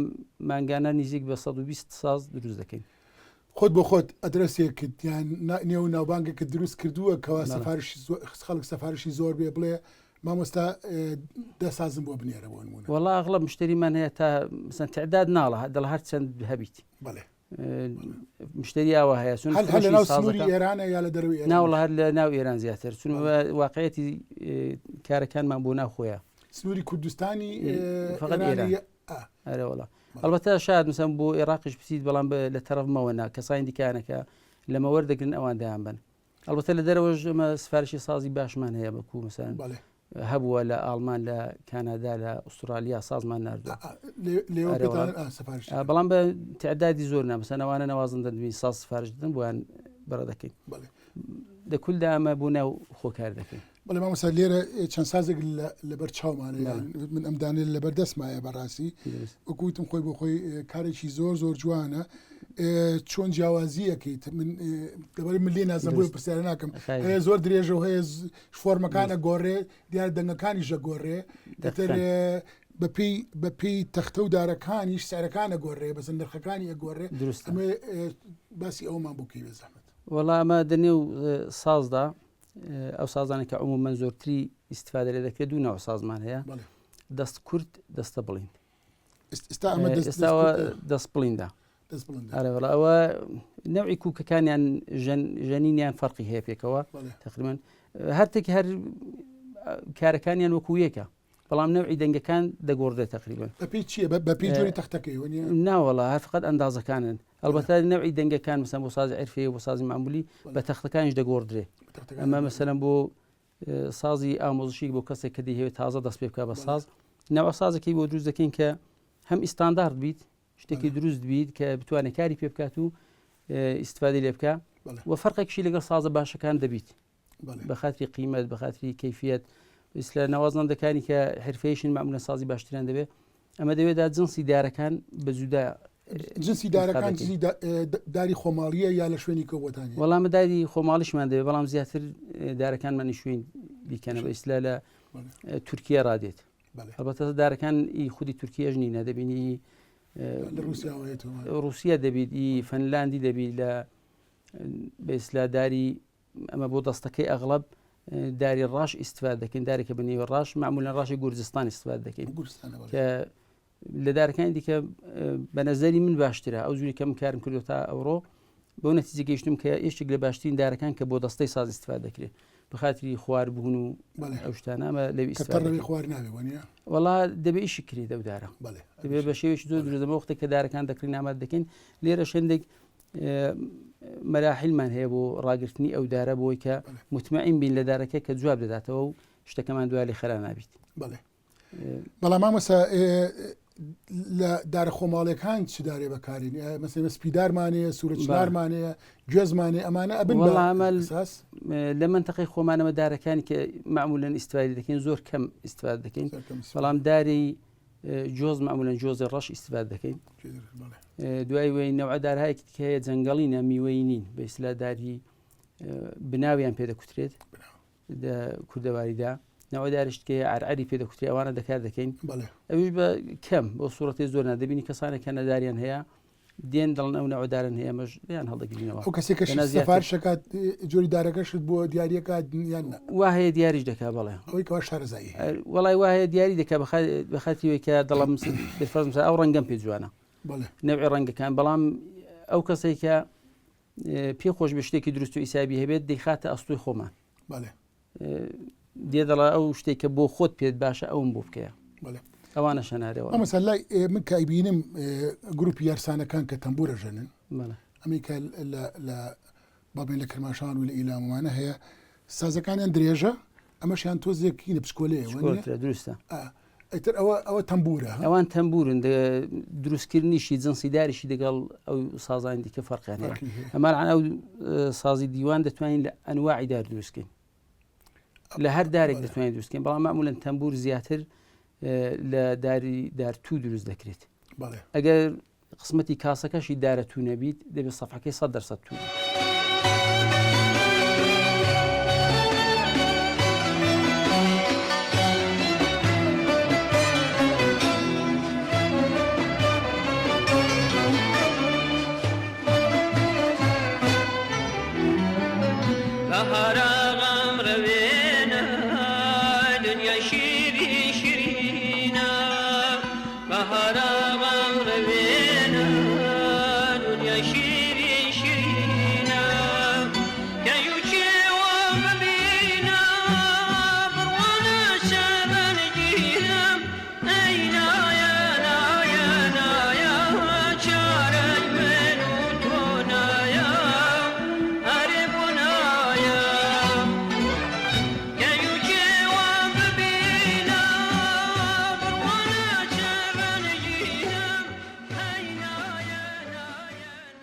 مانگانە نزیک بە 120 ساز دروست دەکەین. خۆت بۆ خۆت ئەدرەسێکت یان نێو ناوبانگێکت دروست کردووە کەوا سەفارشی خەڵک سەفارشی زۆر بێ بڵێ مامۆستا دەسازم بۆ بنێرە بۆ نمونە وەڵا ئەغڵب مشتریمان هەیە تا مثلا تعداد ناڵە دڵ هەر چەند هەبیت بەڵێ مشتری ئاوا هەیە چون هەر هەر لە ناو سنووری ئێرانە یا لە دەرەوەی ئێران ناوڵە هەر لە ناو ئێران زیاتر چون واقعەتی کارەکانمان بۆ ناو خۆیە سنووری کوردستانی فقط ئێران ئەرێ وەڵا ئەڵبەتە شاید مثلا بۆ ئێراقیش بچیت بەڵام لە تەرەفمەوە نا کەسانی دیکانەکە لەمە وەردەگرن ئەوان دایان بن ئەڵبەتە لە دەرەوەش ئەمە سفارشی سازی باشمان هەیە بەکو مثلا هەبووە لە ئاڵمان لە کانادا لە ئوسترالیا سازمان نردووە بەڵام بە تعدادی زۆر نامسەن ئەوانە نەوازن دەدوین ساز سفارش دەدەن بۆیان بەڕە دەکەین دە کولدا ئەمە بۆ ناو خۆکار دەکەین. بەڵێ مامۆستا لێرە چەند سازێک لەبەر چاومانە یان من ئەم دانێ لەبەر دەستمایە بەڕاستی وەکو وتم خۆی بۆ خۆی کارێکی زۆر زۆر جوانە چۆن جیاوازیەکەیت من لەبەر من لێ نازم بۆی پرسیارە ناکەم هەیە زۆر درێژە و هەیە فۆرمەکانە گۆڕێ دیار دەنگەکانی ژە گۆڕێ دەتر بەپی بەپی تەختە و دارەکانیش سعرەکانە گۆڕێ بەسن نرخەکانی ئەگۆڕێ دروست باسی ئەومان بۆ کەی بێ زەحمەت وەڵا ئەمە دەنێو سازدا ئەو سازانە کە عموما زۆرتری ئیسیفادە لێ دەکرێت دوو ناو سازمان هەیە دەست کورت دەستە بڵین ئێستاوە دەست بڵیندا ئەرێ ئەوە نەوعی کوکەکانیان ژەنینیان فەرقی هەیە پێکەوە تقریبا هەرتێک هەر کارەکانیان وەکو یەکە بەڵام نەوعی دەنگەکان دەگۆڕدرێت تەقریبەن. بەپێی چییە؟ بەپێی جۆری تەختەکەی وەنیە؟ ناوەڵا هەر فقط ئەندازەکانن. ئەڵبەتە نەوعی دەنگەکان مەسەن بۆ سازی عرفی و بۆ سازی معمولی بە تەختەکانیش دەگۆڕدرێ. ئەمە مەسەلەن بۆ سازی ئامۆزشی بۆ کەسێک کە دەیهەوێت تازە دەست پێ بکا بە ساز نەوە سازێکی بۆ دروست دەکەین کە هەم ئیستاندارد بیت شتێکی دروست بیت کە بتوانێت کاری پێ بکات و ئیسیفادەی لێ بکە و فەرقێکشی لەگەڵ سازە باشەکان دەبیت. بە خاتری قیمەت بە خاتری کەیفیەت ئیسلا نەوازندەکانی کە حرفەیشن معمولە سازی باشتریان دەبێت ئەمە دەوێدا جنسی دارەکان بە جودا جنسی دارەکان جنسی داری خۆماڵیە یا لە شوێنی کەوتان وەڵامە داری خۆماڵیشمان دەوێت بەڵام زیاتر دارەکانمانی شوێن بیکەنە بە ئیسلا لە تورکیا ڕادێت هەڵبەتە دارەکان ئی خودی تورکیەش نینە دەبینی رووسیا دەبیت ئی فەنلاندی دەبیت لە بە ئیسلا داری ئەمە بۆ دەستەکەی ئەغڵب داری ڕاش ئیسفاد دەکەین دارێکە بە نێوی ڕاش معمولەن ڕاشی گورجستان ئیسفاد دەکەین کە لە دارەکانی دیکە بە نەزەری من باشترە ئەو جوری کە من کارم کردو تا ئەوڕۆ بۆ نەتیجە گەیشتم کە یەکێک لە باشترین دارەکان کە بۆ دەستەی ساز ئیسفاد دەکرێت. بخاتری خوار بوون و ئەو شتانە ئەمە لەوی ئیسفادە خوار نابێ وەنیە؟ وەڵا دەبێ ئیشی کرێت ئەو دارە دەبێ بە شێوەیەکی زۆر دروست دەمە وەختێک کە دارەکان دەکرین ئاماد دەکەین لێرەش هەندێک مەراحیلمان هەیە بۆ ڕاگرتنی ئەو دارە بۆی کە متمەئین بین لە دارەکە کە جواب دەداتەوە و شتەکەمان دوای لێ خەرا نابیت. بەڵێ بەڵام مامۆستا لە دارە خۆماڵیەکان چ دارێ بەکارین مەسەلەن سپیدارمان هەیە سوورە چنارمان هەیە گوێزمان هەیە ئەمانە ئەبن بە ئەساس لە منتەقەی خۆمانەوە دارەکانی کە معمولەن ئیستفادە دەکەین زۆر کەم ئیستفادە دەکەین بەڵام داری جۆز معمولەن جۆزی ڕەش ئیستفادە دەکەین دوای وی نەوە دارهایەکی دیکە هەیە جەنگەڵینە میوەی نین بە ئیسلا داری بناویان پێ دەکوترێت دە کوردەواریدا نەوە دارشت کە عەرعەری پێ دەکوترێ ئەوانە دەکار دەکەین ئەویش بە کەم بۆ سوورەتی زۆر نادەبینی کەسانێک کە نەداریان هەیە دێن دڵن ئەو نەوەدارن هەیە مەش یان هەڵدەگرینەوە ئەو کەسێک کە سفارشەکات جۆری دارەکەشت بۆ دیارەکات یان وا هەیە دیاریش دەکا بەڵێ ئەوەی کەوا شارەزایی وەڵای وا هەیە دیاری دەکا بەخاتی کە دەڵم بفەرزم ئەو ڕەنگەم پێ جوانە نەوعی ڕەنگەکان بەڵام ئەو کەسێک کە پێ خۆش بێ شتێکی دروست و ئیسابی هەبێت دەیخاتە ئەستۆی خۆمان دێ دەڵا ئەو شتێک کە بۆ خۆت پێت باشە ئەوم بۆ بکەیە ئەوانە شەنارەوە مەسەل لای من کە ئەیبینم گروپی یارسانەکان کە تەمبورە ژەنن ئەمی کە لە بابێن لە کرماشان و لە ئیلاممانە هەیە سازەکانیان درێژە ئەمەشیان تۆزێک کینە بچکۆلەیە دروستە ئیتر ئەوە ئەوە تەمبوورە ئەوان تەمبوورن دروستکردنیشی جنسی داریشی دەگەڵ ئەو سازانی دیکە فەرقیان هەیە ئەمان ئەو سازی دیوان دەتوانین لە ئەنواعی دار دروستکەین لە هەر دارێک دەتوانین دروستکەین بەڵام مەعمولەن تەمبوور زیاتر لە داری دارتوو دروست دەکرێت ئەگەر قسمەتی کاسەکەشی دارە تو نەبیت دەبێت سەفحەکەی 100 دەرسەد تو بێت.